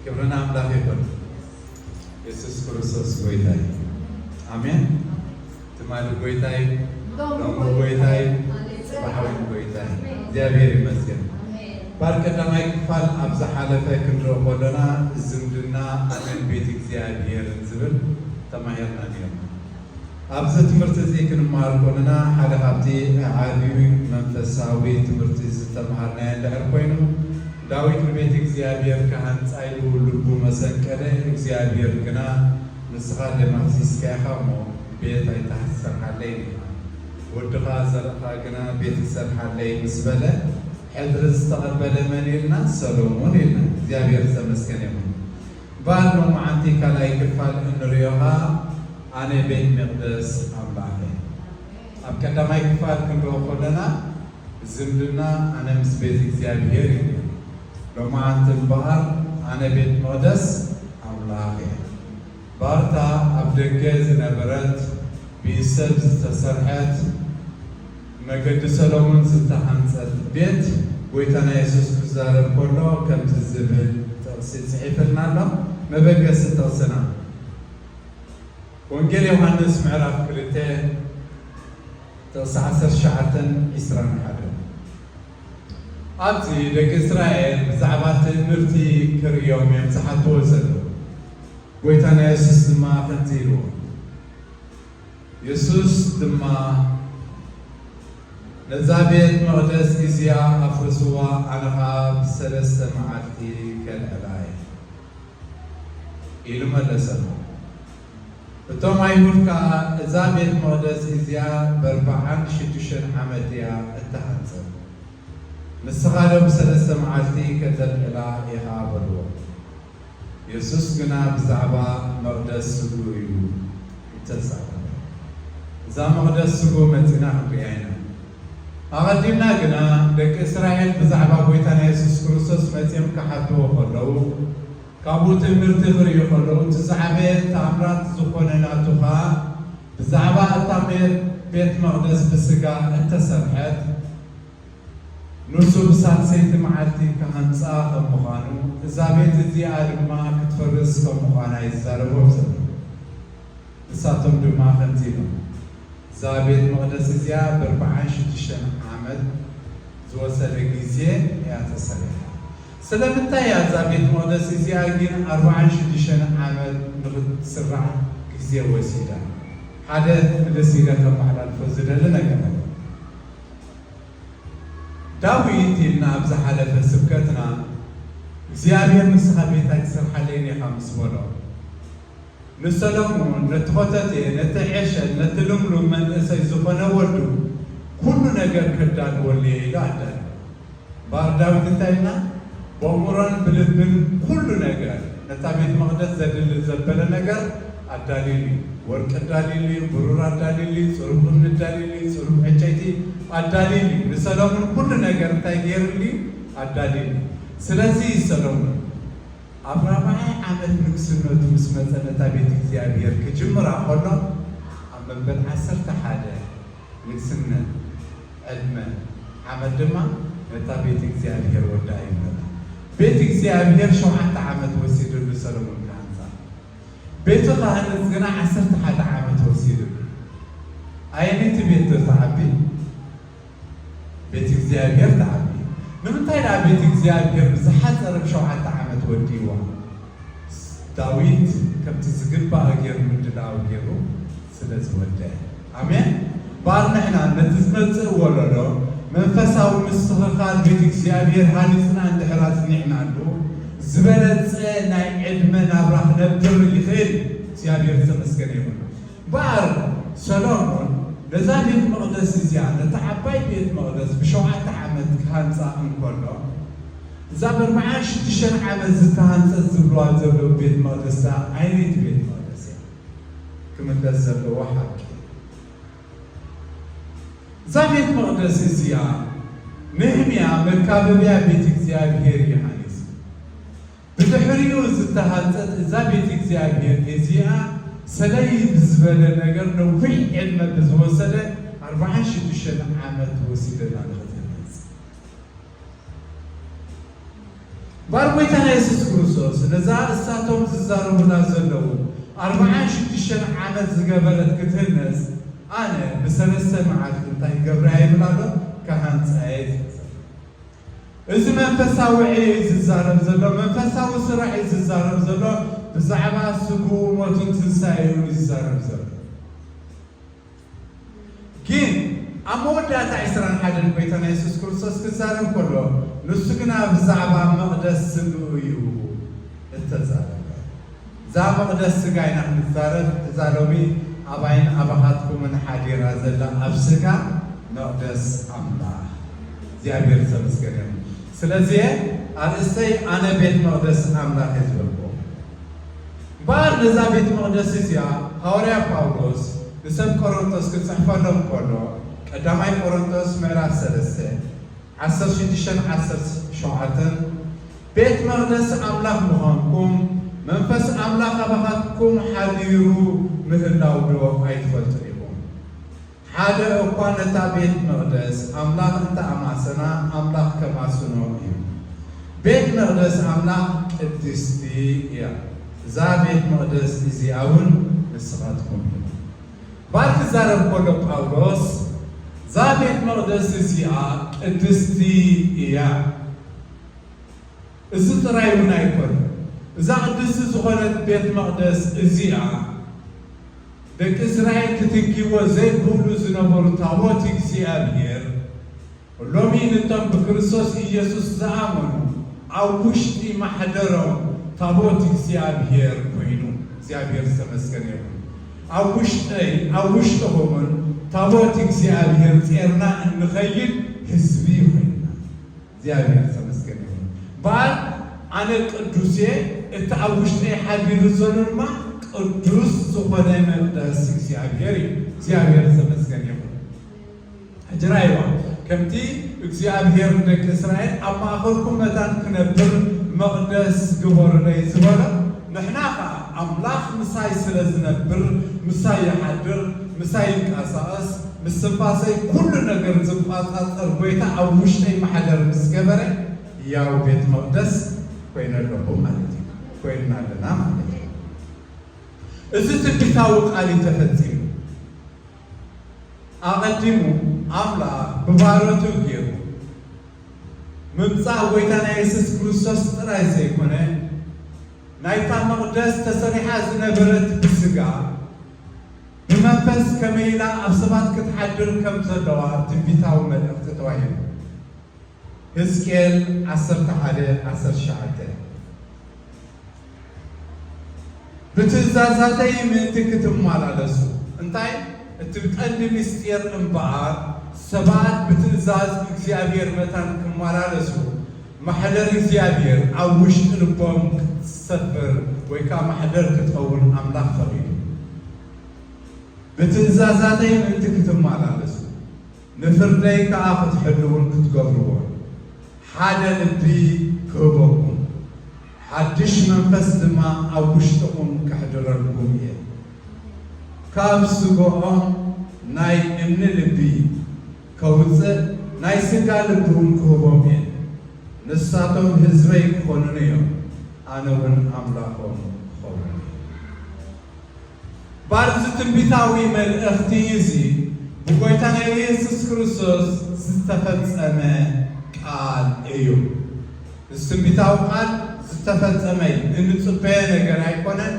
ክብሪ ንኣምላኽ ይኹን። የሱስ ክርስቶስ ጎይታ እዩ። ኣሜን። ትማሊ ጎይታ እዩ፣ ሎሚ ጎይታ እዩ፣ ጽባሕ እውን ጎይታ እዩ። እግዚኣብሔር ይመስገን። ባር ቀዳማይ ክፋል ኣብ ዝሓለፈ ክንርኢ ከለና ዝምድና ኣነን ቤት እግዚኣብሔርን ዝብል ተማሂርና ነይርና። ኣብዚ ትምህርቲ እዚ ክንመሃር ከለና ሓደ ካብቲ ዓብዩ መንፈሳዊ ትምህርቲ ዝተምሃርናዮ እንድሕር ኮይኑ፣ ዳዊት ንቤት እግዚኣብሔር ክሃንጻ ኢሉ ልቡ መሰንቀለ፣ እግዚኣብሔር ግና ንስኻ ደም ኣፍሲስካ ኢኻ እሞ ቤት ኣይትሰርሓለይ ኢኻ፣ ወድኻ ዘርእኻ ግና ቤት ይሰርሓለይ ምስ በለ፣ ሕድሪ ዝተቐበለ መን ኢልና? ሰሎሞን ኢልና። እግዚኣብሔር ዝተመስገነ ይኹን። ባል ሎማዓንቲ ካልኣይ ክፋል እንሪኦ ኸዓ ኣነ ቤት መቕደስ ኣምላኽ እየ። ኣብ ቀዳማይ ክፋል ክንሪኦ ከለና ዝምድና ኣነ ምስ ቤት እግዚኣብሔር እዩ። ሎማዓንቲ እምበኣር ኣነ ቤት መቕደስ ኣምላኽ እየ። ባርታ ኣብ ደገ ዝነበረት ብኢድ ሰብ ዝተሰርሐት መገዲ ሰሎሞን ዝተሃንጸት ቤት ጎይታና የሱስ ክዛረብ ከሎ ከምዚ ዝብል ጥቕሲ ጽሒፍልና ኣሎ። መበገሲ ጥቕስና ወንጌል ዮሃንስ ምዕራፍ ክልተ ጥቕሲ ዓሰርተ ትሽዓተን ዕስራን ሓደን። ኣብዚ ደቂ እስራኤል ብዛዕባ ትእምርቲ ክርእዮም እዮም ዝሓትዎ ዘለዉ። ጎይታና የሱስ ድማ ከምዚ ኢልዎ። የሱስ ድማ ነዛ ቤት መቕደስ እዚኣ ኣፍርስዋ፣ ኣነ ኸኣ ብሰለስተ መዓልቲ ከልዕላ እየ ኢሉ መለሰሎም። እቶም ኣይሁድ ከኣ እዛ ቤት መቕደስ እዚኣ በርብዓን ሽዱሽተን ዓመት እያ እተሃንጸት፣ ንስኻ ዶ ብሰለስተ መዓልቲ ከተልዕላ ኢኻ በልዎ። የሱስ ግና ብዛዕባ መቕደስ ስግኡ እዩ እተዛረበ። እዛ መቕደስ ስግኡ መጺና ክንሪኣ ኢና። ኣቐዲምና ግና ደቂ እስራኤል ብዛዕባ ጎይታና የሱስ ክርስቶስ መጺኦም ክሓትዎ ከለዉ፣ ካብኡ ትእምርቲ ክርእዩ ከለዉ፣ እቲ ዝዓበየ ተኣምራት ዝኾነ ናቱ ኸኣ ብዛዕባ እታ ቤት መቕደስ ብስጋ እተሰርሐት ንሱ ብሳልሰይቲ መዓልቲ ክሃንጻ ከም ምዃኑ፣ እዛ ቤት እዚኣ ድማ ክትፈርስ ከም ምዃና ይዛረቦም ዘሎ። ንሳቶም ድማ ከምዚ ኢሎም፣ እዛ ቤት መቕደስ እዚኣ ብኣርብዓን ሽዱሽተን ዓመት ዝወሰደ ግዜ እያ ተሰሪሓ። ስለምንታይ እያ እዛ ቤት መቕደስ እዚኣ ግን ኣርብዓን ሽዱሽተን ዓመት ንኽትስራሕ ግዜ ወሲዳ? ሓደ ምልስ ኢለ ከመሓላልፎ ዝደሊ ነገር ኣሎ። ዳዊት ኢልና ኣብ ዝሓለፈ ስብከትና፣ እግዚኣብሔር ንስኻ ቤት ኣይትሰርሓለይን ኢኻ ምስ በሎ፣ ንሰሎሞን ነቲ ኾተቴ፣ ነቲ ዕሸል፣ ነቲ ልምሉም መንእሰይ ዝኾነ ወዱ ኩሉ ነገር ከዳልወሉ እየ ኢሉ ኣዳልዩ። እምበኣር ዳዊት እንታይ ኢልና? ብኣእምሮን ብልብን ኩሉ ነገር፣ ነታ ቤት መቕደስ ዘድሊ ዘበለ ነገር ኣዳልዩሉ እዩ። ወርቂ ኣዳልዩሉ እዩ፣ ብሩር ኣዳልዩሉ እዩ፣ ጽሩብ እምኒ ኣዳልዩሉ እዩ፣ ጽሩብ ዕንጨይቲ ኣዳልዩሉ እዩ። ንሰሎሞን ኩሉ ነገር እንታይ ገይሩሉ እዩ? ኣዳልዩሉ እዩ። ስለዚ ሰሎሞን ኣብ ራብዓይ ዓመት ንግስነቱ ምስ መጸ ነታ ቤት እግዚኣብሔር ክጅምራ ከሎ ኣብ መበል ዓሰርተ ሓደ ንግስነት ዕድመ ዓመት ድማ ነታ ቤት እግዚኣብሔር ወድኣ ይብለና። ቤት እግዚኣብሔር ሸውዓተ ዓመት ወሲዱሉ ሰሎሞን ክሃንጻ። ቤቱ ክሃንጽ ግና ዓሰርተ ሓደ ዓመት ወሲዱሉ። ኣየነይቲ ቤት ዶ ትዓቢ? ቤት እግዚኣብሔር ትዓቢ። ንምንታይ ደኣ ቤት እግዚኣብሔር ብዝሓጸረ ብሸውዓተ ዓመት ወዲእዋ? ዳዊት ከምቲ ዝግባእ ገይሩ ምድላው ገይሩ ስለ ዝወደአ። ኣሜን። እምበኣር ንሕና ነቲ ዝመጽእ ወለዶ መንፈሳዊ ምስትኽኻል ቤት እግዚኣብሔር ሃኒጽና እንድሕር ኣጽኒዕናሉ፣ ዝበለጸ ናይ ዕድመ ናብራ ክነብር ይኽእል። እግዚኣብሔር ዝተመስገነ ይኹን። እምበኣር ሰሎሞን ነዛ ቤት መቕደስ እዚኣ፣ ነታ ዓባይ ቤት መቕደስ ብሸውዓተ ዓመት ክሃንጻ እንከሎ፣ እዛ ብኣርብዓን ሽዱሽተን ዓመት ዝተሃንጸት ዝብልዋ ዘለዉ ቤት መቕደስ እዚኣ ኣየነይቲ ቤት መቕደስ እያ? ክምለስ ዘለዎ ሓቂ። እዛ ቤት መቕደስ እዚኣ ነህምያ መካበብያ ቤት እግዚኣብሔር እዩ ሃኒጹ። ብድሕሪኡ ዝተሃንጸት እዛ ቤት እግዚኣብሔር እዚኣ ሰለይ ብዝበለ ነገር ነዊሕ ዕድመ ብዝወሰደ ኣርብዓን ሽዱሽተን ዓመት ወሲደላ ንኽትህነጽ። ባር ጎይታና የሱስ ክርስቶስ ነዛ እሳቶም ዝዛረቡላ ዘለዉ ኣርብዓን ሽዱሽተን ዓመት ዝገበረት ክትህነጽ ኣነ ብሰለስተ መዓልቲ እንታይ ይገብራ ይብል ኣሎ? ክሃንጻ እየ ዝብል ዘሎ። እዚ መንፈሳዊ ዕዮ እዩ ዝዛረብ ዘሎ፣ መንፈሳዊ ስራሕ እዩ ዝዛረብ ዘሎ። ብዛዕባ ስግኡ ሞቱን ትንሳኤኡን ይዛረብ ዘሎ። ግን ኣብ መወዳእታ ዕስራን ሓደን ጎይታና የሱስ ክርስቶስ ክዛረብ ከሎ ንሱ ግና ብዛዕባ መቕደስ ስግኡ እዩ እተዛረበ። እዛ መቕደስ ስጋ ኢና ክንዛረብ። እዛ ሎሚ ኣባይን ኣባኻትኩምን ሓዲራ ዘላ ኣብ ስጋ መቕደስ ኣምላኽ እግዚኣብሔር ዝተመስገነ ይኹን። ስለዚ ኣርእስተይ ኣነ ቤት መቕደስ ኣምላኽ እየ ዝበልኩ። እምበኣር ነዛ ቤት መቕደስ እዚኣ ሃዋርያ ጳውሎስ ንሰብ ቆሮንቶስ ክጽሕፈሎም ከሎ ቀዳማይ ቆሮንቶስ ምዕራፍ ሰለስተ ዓሰርተ ሽዱሽተን ዓሰርተ ሸውዓተን ቤት መቕደስ ኣምላኽ ምዃንኩም መንፈስ ኣምላኽ ኣባኻትኩም ሓዲሩ ምህላው ዶ ኣይትፈልጡን ኢኹም? ሓደ እኳ ነታ ቤት መቕደስ ኣምላኽ እንተ ኣማሰና ኣምላኽ ከማስኖ እዩ። ቤት መቕደስ ኣምላኽ ቅድስቲ እያ። እዛ ቤት መቕደስ እዚኣ እውን ንስኻትኩም ኢኹም። ባር ክዛረብ ከሎ ጳውሎስ እዛ ቤት መቕደስ እዚኣ ቅድስቲ እያ። እዚ ጥራይ እውን ኣይኮነ። እዛ ቅድስቲ ዝኾነት ቤት መቕደስ እዚኣ ደቂ እስራኤል ክትንኪዎ ዘይክእሉ ዝነበሩ ታቦት እግዚኣብሔር ሎሚ ንቶም ብክርስቶስ ኢየሱስ ዝኣመኑ ኣብ ውሽጢ ማሕደሮም ታቦት እግዚኣብሔር ኮይኑ፣ እግዚኣብሔር ዝተመስገነ ይኹን። ኣብ ውሽጠይ ኣብ ውሽጥኹምን ታቦት እግዚኣብሔር ጼርና እንኸይድ ህዝቢ ኮይንና። እግዚኣብሔር ዝተመስገነ ይኹን። በዓል ኣነ ቅዱስ እየ፣ እቲ ኣብ ውሽጠይ ሓዲሩ ዘሎ ድማ ቅዱስ ዝኾነ መቅደስ እግዚኣብሔር እዩ። እግዚኣብሔር ዝተመስገነ ይኹን። ሕጂ ራእይዋ ከምቲ እግዚኣብሔር ንደቂ እስራኤል ኣብ ማእኸልኩም መታን ክነብር መቕደስ ግበሩለይ ዝበሎ፣ ንሕና ኸዓ ኣምላኽ ምሳይ ስለ ዝነብር፣ ምሳይ ይሓድር፣ ምሳይ ይንቀሳቐስ፣ ምስ ትንፋሰይ ኩሉ ነገር ዝቋጻጸር ጎይታ ኣብ ውሽጠይ ማሕደር ምስ ገበረ፣ ያው ቤት መቕደስ ኮይነ ኣለኹ ማለት እዩ። ኮይንና ኣለና ማለት እዩ። እዚ ትንቢታዊ ቃል እዩ ተፈጺሙ። ኣቐዲሙ ኣምላኽ ብባሮቱ ገይሩ ምምጻእ ጎይታና የሱስ ክርስቶስ ጥራይ ዘይኮነ፣ ናይታ መቕደስ ተሰሪሓ ዝነበረት ብስጋ፣ ብመንፈስ ከመይ ኢላ ኣብ ሰባት ክትሓድር ከም ዘለዋ ትንቢታዊ መልእኽቲ ተዋሂቡ። ሕዝቅኤል ዓሰርተ ሓደ ዓሰርተ ትሽዓተ። ብትእዛዛተይ ምእንቲ ክትመላለሱ። እንታይ? እቲ ቀንዲ ምስጢር እምበኣር፣ ሰባት ብትእዛዝ እግዚኣብሔር መታን ክመላለሱ፣ ማሕደር እግዚኣብሔር ኣብ ውሽጢ ልቦም ክትሰፍር ወይ ከኣ ማሕደር ክትኸውን ኣምላኽ ፈቒዱ። ብትእዛዛተይ ምእንቲ ክትመላለሱ፣ ንፍርደይ ከኣ ክትሕልዉን ክትገብርዎን፣ ሓደ ልቢ ክህበኩም፣ ሓድሽ መንፈስ ድማ ኣብ ውሽጥኹም ከሕድረልኩም እየ። ካብ ስግኦም ናይ እምኒ ልቢ ከውጽእ፣ ናይ ስጋ ልቢ እውን ክህቦም እየ። ንሳቶም ህዝበይ ክኾኑኒ እዮም፣ ኣነ እውን ኣምላኾም ክኸውን እየ። ባርዚ ትንቢታዊ መልእኽቲ እዚ ብጎይታና ኢየሱስ ክርስቶስ ዝተፈጸመ ቃል እዩ። እዚ ትንቢታዊ ቃል ዝተፈጸመ እዩ። እንጽበዮ ነገር ኣይኮነን።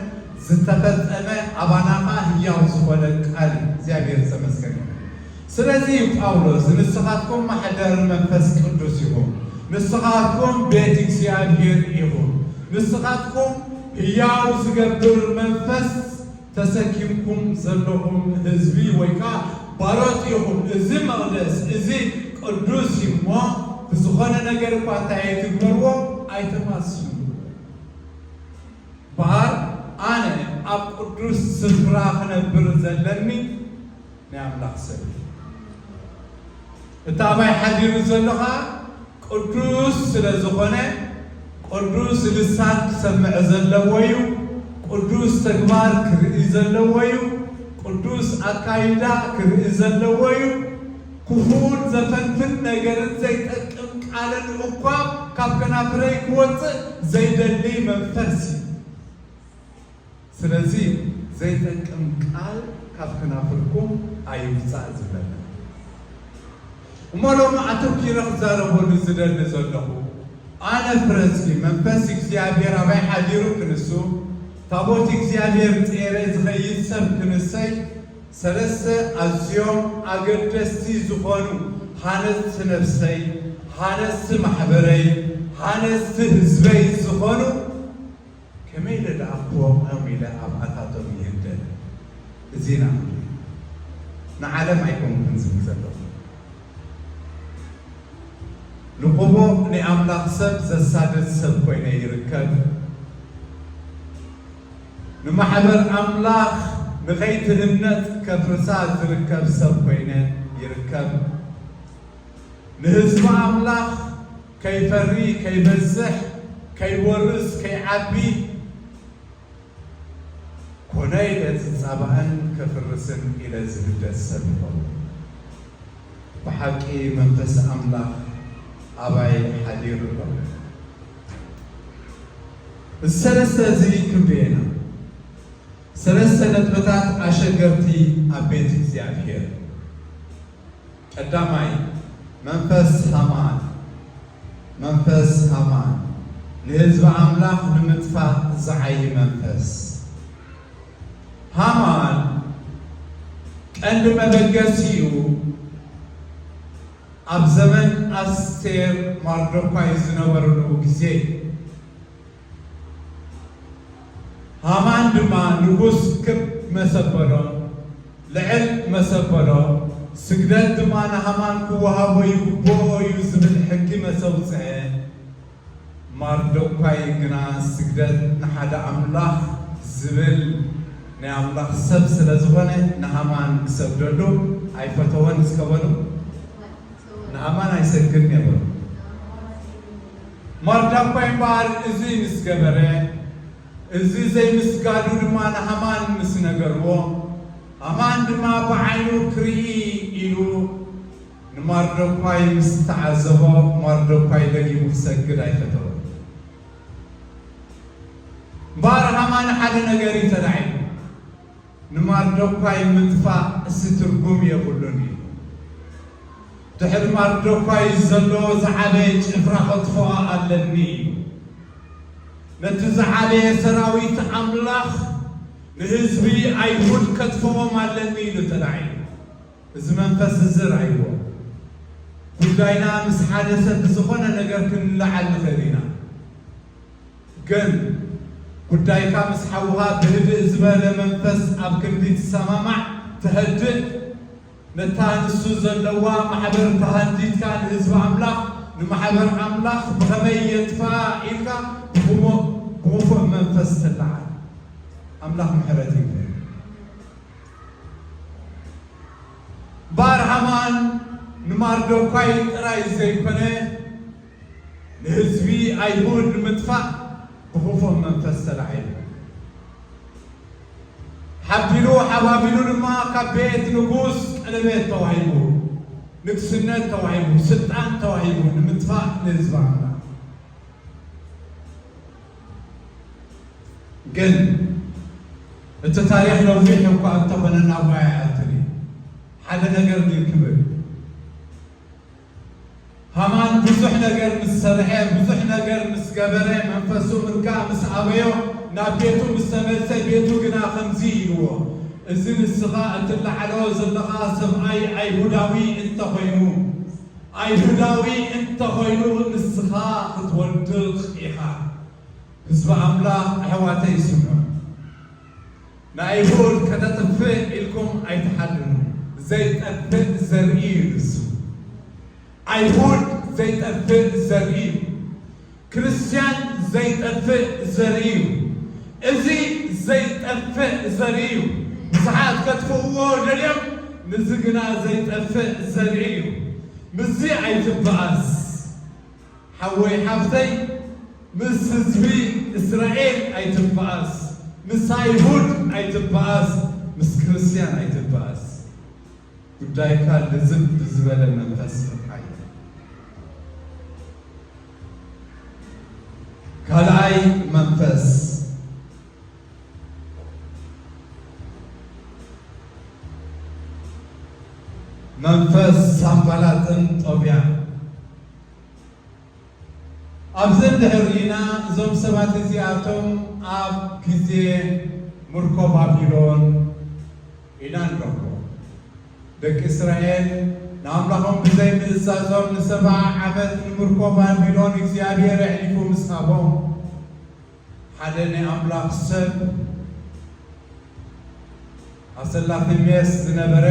ዝተፈጸመ ኣባና ኸኣ ህያው ዝኾነ ቃል እዩ። እግዚኣብሔር ዝተመስገነ ይሁን። ስለዚ እዩ ጳውሎስ ንስኻትኩም ማሕደር መንፈስ ቅዱስ ኢኹም፣ ንስኻትኩም ቤት እግዚኣብሔር ኢኹም፣ ንስኻትኩም ህያው ዝገብር መንፈስ ተሰኪምኩም ዘለኹም ህዝቢ ወይ ከዓ ባሮት ኢኹም። እዚ መቕደስ እዚ ቅዱስ እዩ እሞ ብዝኾነ ነገር እኳ እንታይ ኣይትግበርዎ፣ ኣይተማስሉ። በኣር ኣነ ኣብ ቅዱስ ስፍራ ክነብር ዘለኒ ናይ ኣምላኽ ሰብ እዩ። እቲ ኣባይ ሓዲሩ ዘሎ ኸዓ ቅዱስ ስለ ዝኾነ፣ ቅዱስ ልሳን ክሰምዕ ዘለዎ እዩ። ቅዱስ ተግባር ክርኢ ዘለዎ እዩ። ቅዱስ ኣካይዳ ክርኢ ዘለዎ እዩ። ክፉእን ዘፈንፍን ነገርን ዘይጠቅም ቃልን እኳ ካብ ከናፍረይ ክወፅእ ዘይደሊ መንፈስ እዩ። ስለዚ ዘይጠቅም ቃል ካብ ከናፍርኩም ኣይውፃእ ዝብለና። እሞ ሎሚ ኣተኪረ ክዛረበሉ ዝደሊ ዘለኹ፣ ኣነ ፍረ እዚ መንፈስ እግዚኣብሔር ኣባይ ሓዲሩ ክንሱ፣ ታቦት እግዚኣብሔር ጤረ ዝኸይድ ሰብ ክንሰይ፣ ሰለስተ ኣዝዮም ኣገደስቲ ዝኾኑ ሃነፅቲ ነፍሰይ፣ ሃነፅቲ ማሕበረይ፣ ሃነፅቲ ህዝበይ ዝኾኑ ከመይ ኢለ ደኣ ክወቕዖም ኢለ ኣብኣታቶም ይህደን። እዚና ንዓለም ኣይኮንኩን ዝብል ዘለኹ። ንቕቡእ ናይ ኣምላኽ ሰብ ዘሳድድ ሰብ ኮይነ ይርከብ። ንማሕበር ኣምላኽ ንኸይትህነጽ ከፍርሳ ዝርከብ ሰብ ኮይነ ይርከብ። ንህዝቢ ኣምላኽ ከይፈሪ፣ ከይበዝሕ፣ ከይወርስ፣ ከይዓቢ ኮነ ኢለ ዝጻባእን ከፍርስን ኢለ ዝህደስ ሰብ ይኸውን። ብሓቂ መንፈስ ኣምላኽ ኣባይ ሓዲሩ ኣሎ። እዚ ሰለስተ እዚ ክንርእየና ሰለስተ ነጥብታት ኣሸገርቲ ኣብ ቤት እግዚኣብሔር። ቀዳማይ፣ መንፈስ ሃማን። መንፈስ ሃማን ንህዝቢ ኣምላኽ ንምጥፋእ ዝዓዪ መንፈስ። ሃማን ቀንዲ መበገሲኡ ኣብ ዘመን ኣስቴር ማርዶኳይ ዝነበሩሉ ግዜ፣ ሃማን ድማ ንጉስ ክብ መሰበሎ፣ ልዕል መሰበሎ፣ ስግደት ድማ ንሃማን ክወሃቦ ይግብኦ እዩ ዝብል ሕጊ መሰውፅአ። ማርዶኳይ ግና ስግደት ንሓደ ኣምላኽ ዝብል ናይ ኣምላኽ ሰብ ስለ ዝኾነ ንሃማን ክሰግደሉ ኣይፈተወን። እስከ በሉ፣ ንሃማን ኣይሰግድን እየ በሉ። ማርዶኳይ እምበኣር እዚ ምስ ገበረ፣ እዚ ዘይምስጋዱ ድማ ንሃማን ምስ ነገርዎ፣ ሃማን ድማ ብዓይኑ ክርኢ ኢሉ ንማርዶኳይ ምስ ተዓዘቦ፣ ማርዶኳይ ደጊሙ ክሰግድ ኣይፈተወን። እምበኣር ሃማን ሓደ ነገር እዩ ተላዒሉ። ንማርዶኳይ ምጥፋእ እሲ ትርጉም የብሉን እዩ። ድሕሪ ማርዶኳይ ዘሎ ዝዓበየ ጭፍራ ከጥፍኦ ኣለኒ እዩ። ነቲ ዝዓበየ ሰራዊት ኣምላኽ ንህዝቢ ኣይሁድ ከጥፍኦም ኣለኒ ኢሉ ተላዒሉ። እዚ መንፈስ እዚ ርኣይዎ። ጉዳይና ምስ ሓደ ሰብ ብዝኾነ ነገር ክንለዓል ንኽእል ኢና። ግን ጉዳይካ ምስ ሓውኻ ብህድእ ዝበለ መንፈስ ኣብ ክንዲ ትሰማማዕ፣ ትሀድእ፣ ነታ ንሱ ዘለዋ ማሕበር ተሃንዲድካ ንህዝቢ ኣምላኽ፣ ንማሕበር ኣምላኽ ብኸመይ የጥፍኣ ኢልካ ብኽፉእ፣ ብኽፉእ መንፈስ ትለዓል። ኣምላኽ ምሕረት ይግበር። ባር ሃማን ንማርዶኳይ ጥራይ ዘይኮነ፣ ንህዝቢ ኣይሁድ ንምጥፋእ ብኽፉእ መንፈስ ተላዒሉ። ሓቢሉ ሓባቢሉ ድማ ካብ ቤት ንጉስ ቀለቤት ተዋሂቡ፣ ንግስነት ተዋሂቡ፣ ስልጣን ተዋሂቡ ንምጥፋእ ንህዝቢ ኣምላኽ። ግን እቲ ታሪኽ ነዊሕ እኳ እንተኾነ ናብኡ ኣይኣቱን እዩ። ሓደ ነገር ግን ክብል፣ ሃማን ብዙሕ ነገር ምስ ሰርሐ፣ ብዙሕ ነገር ምስ ገበረ፣ መንፈሱ ምርካእ ምስ ኣበዮ፣ ናብ ቤቱ ምስ ተመልሰ፣ ቤቱ ግና ከምዚ ኢልዎ፣ "እዚ ንስኻ እትለዓሎ ዘለኻ ሰብኣይ ኣይሁዳዊ እንተኾይኑ፣ ኣይሁዳዊ እንተኾይኑ፣ ንስኻ ክትወድቕ ኢኻ።" ህዝቢ ኣምላኽ ኣሕዋተይ ስምዑ። ንኣይሁድ ከተጥፍእ ኢልኩም ኣይትሓልኑ። ዘይጠፍእ ዘርኢ እዩ ንሱ። ኣይሁድ ዘይጠፍእ ዘርኢ እዩ። ክርስትያን ዘይጠፍእ ዘርኢ እዩ። እዚ ዘይጠፍእ ዘርኢ እዩ። ብዙሓት ከጥፍእዎ ደልዮም፣ ንዚ ግና ዘይጠፍእ ዘርኢ እዩ። ምስዚ ኣይትበኣስ። ሓወይ ሓፍተይ፣ ምስ ህዝቢ እስራኤል ኣይትበኣስ፣ ምስ ኣይሁድ ኣይትበኣስ፣ ምስ ክርስትያን ኣይትበኣስ። ጉዳይካ ልዝብ ብዝበለ መንፈስ ፍትሓዮ። መንፈስ መንፈስ ሳንባላጥን ጦብያ። ኣብዚ እንድሕር ርኢና፣ እዞም ሰባት እዚኣቶም ኣብ ግዜ ምርኮ ባቢሎን ኢና ንረኽቦ። ደቂ እስራኤል ንኣምላኾም ብዘይ ምእዛዞም ንሰብዓ ዓመት ንምርኮ ባቢሎን እግዚኣብሔር ኣሕሊፉ ምስ ሃቦም፣ ሓደ ናይ ኣምላኽ ሰብ ኣሰላፊ ሜስ ዝነበረ፣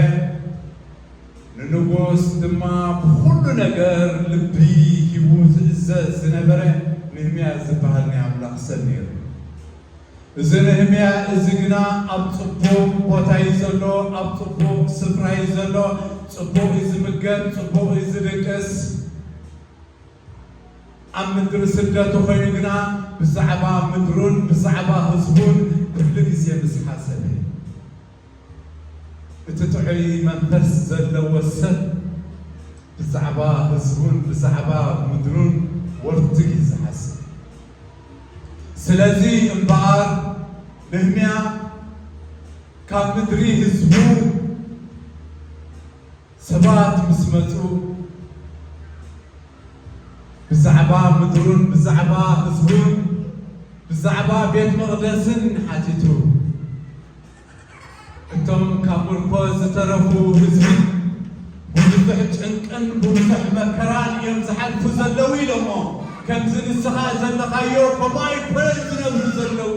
ንንጉስ ድማ ብኹሉ ነገር ልቢ ሂቡ ዝእዘዝ ዝነበረ ንህምያ ዝበሃል ናይ ኣምላኽ ሰብ ነይሩ። እዚ ንህምያ እዚ ግና ኣብ ጽቡቕ ቦታ እዩ ዘሎ፣ ኣብ ጽቡቕ ስፍራ እዩ ዘሎ፣ ጽቡቕ እዩ ዝምገብ፣ ጽቡቕ እዩ ዝድቅስ። ኣብ ምድሪ ስደቱ ኮይኑ ግና ብዛዕባ ምድሩን ብዛዕባ ህዝቡን ኩሉ ግዜ ምስ ሓሰበ፣ እቲ ጥዑይ መንፈስ ዘለዎ ሰብ ብዛዕባ ህዝቡን ብዛዕባ ምድሩን ወርትግ እዩ ዝሓስብ። ስለዚ እምበኣር ንህምያ ካብ ምድሪ ህዝቡ ሰባት ምስ መጹ፣ ብዛዕባ ምድሩን ብዛዕባ ህዝቡን ብዛዕባ ቤት መቕደስን ሓቲቱ። እቶም ካብ ምርኮ ዝተረፉ ህዝቢ ብብዙሕ ጭንቅን ብብዙሕ መከራን እዮም ዝሓልፉ ዘለዉ ኢሎሞ። ከምዚ ንስኻ ዘለኻዮ ከምኡ ኣይኮነን ዝነብሩ ዘለዉ።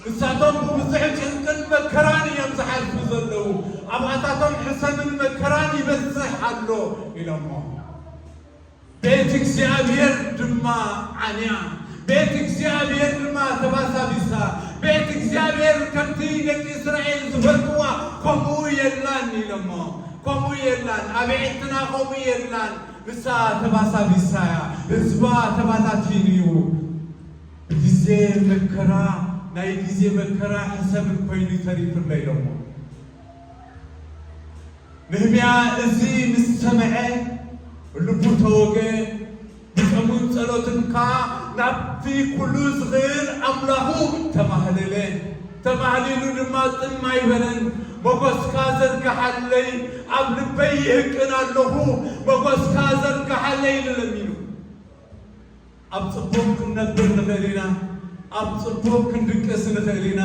ንሳቶም ብብዙሕ ጭንቅን መከራን እዮም ዝሓልፉ ዘለዉ። ኣብኣታቶም ሕሰምን መከራን ይበዝሕ ኣሎ ኢሎሞ። ቤት እግዚኣብሔር ድማ ዓንያ፣ ቤት እግዚኣብሔር ድማ ተባሳቢሳ፣ ቤት እግዚኣብሔር ከምቲ ደቂ እስራኤል ዝፈልጥዋ ከምኡ የላን ኢሎሞ። ከምኡ የላን፣ ኣብ ዒድትና ከምኡ የላን፣ ንሳ ተባሳቢሳ እያ፣ ህዝባ ተባታቲኑ እዩ። ብግዜ መከራ፣ ናይ ግዜ መከራ ሕሰምን ኮይኑ ተሪፉለይ ኢሎሞ። ንህምያ እዚ ምስ ሰምዐ ልቡ ተወገ፣ ብጾሙን ጸሎትን ከኣ ናብቲ ኩሉ ዝኽእል ኣምላኹ ተማህለለ። ተማህሊሉ ድማ ጽም ኣይበለን። "መጎስካ ዘርግሓለይ፣ ኣብ ልበይ ይህቅን ኣለኹ፣ መጎስካ ዘርግሓለይ" ኢሉ ለሚኑ። ኣብ ጽቡቕ ክንነብር ንኽእል ኢና። ኣብ ጽቡቕ ክንድቅስ ንኽእል ኢና።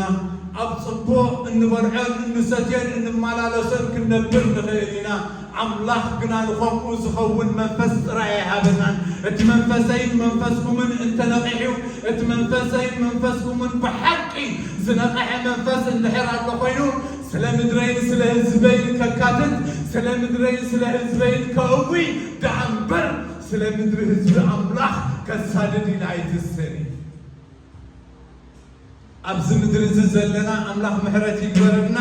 ኣብ ጽቡቕ እንበልዖን እንሰትዮን እንመላለሶን ክንነብር ንኽእል ኢና። ኣምላኽ ግና ንኸምኡ ዝኸውን መንፈስ ጥራይ ኣይሃበናን። "እቲ መንፈሰይን መንፈስኩምን እንተነቒሑ፣ እቲ መንፈሰይን መንፈስኩምን ብሓቂ ዝነቕሐ መንፈስ እንድሕር ኣሎ ኮይኑ፣ ስለ ምድረይን ስለ ህዝበይን ከካትት፣ ስለ ምድረይን ስለ ህዝበይን ከእዊ ደኣ እምበር፣ ስለ ምድሪ ህዝቢ ኣምላኽ ከሳድድ ኢለ ኣይትስእን እየ።" ኣብዚ ምድሪ እዚ ዘለና ኣምላኽ ምሕረት ይግበረልና።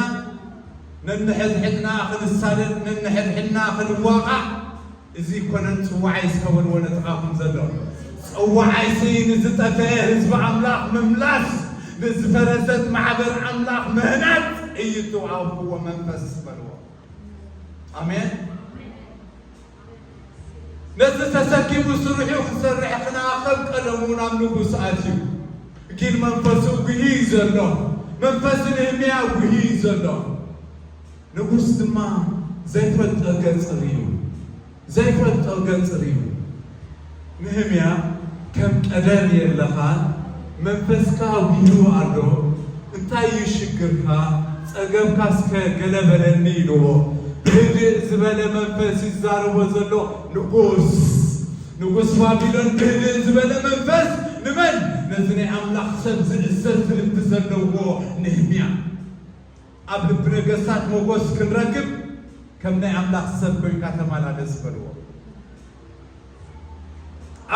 ነንሕድሕድና ክንሳደድ፣ ነንሕድሕድና ክንዋቓዕ፣ እዚ ኣይኮነን ጽዋዓይ እስከ በልዎ ነቲ ካብኹም ዘሎ። ጽዋዓይሲ ንዝጠፍአ ህዝቢ ኣምላኽ ምምላስ፣ ንዝፈረሰት ማሕበር ኣምላኽ ምህናጽ እዩ እቲ ወሃብክዎ መንፈስ በልዎ። ኣሜን። ነዚ ተሰኪሙ ስርሑ ክሰርሕ ክነኣኸብ ቀደሙ ናብ ንጉስ ኣትዩ። ግን መንፈሱ ጉሂ እዩ ዘሎ። መንፈስ ንህምያ ጉሂ እዩ ዘሎ። ንጉስ ድማ ዘይፈልጦ ገጽ ርእዩ። ዘይፈልጦ ገጽ ርእዩ። ንህምያ ከም ቀደም የለኻን፣ መንፈስካ ጉሂ ኣሎ። እንታይ እዩ ሽግርካ? ጸገምካ እስከ ገለ በለኒ ኢልዎ። ብህድእ ዝበለ መንፈስ ይዛረቦ ዘሎ ንጉስ። ንጉስ ባቢሎን ብህድእ ዝበለ መንፈስ ንመን? ነዚ ናይ ኣምላኽ ሰብ ዝእዘዝ ልቢ ዘለዎ ንህምያ። ኣብ ልቢ ነገስታት መጎስ ክንረክብ ከም ናይ ኣምላኽ ሰብ ኮይንካ ተመላለስ በልዎ።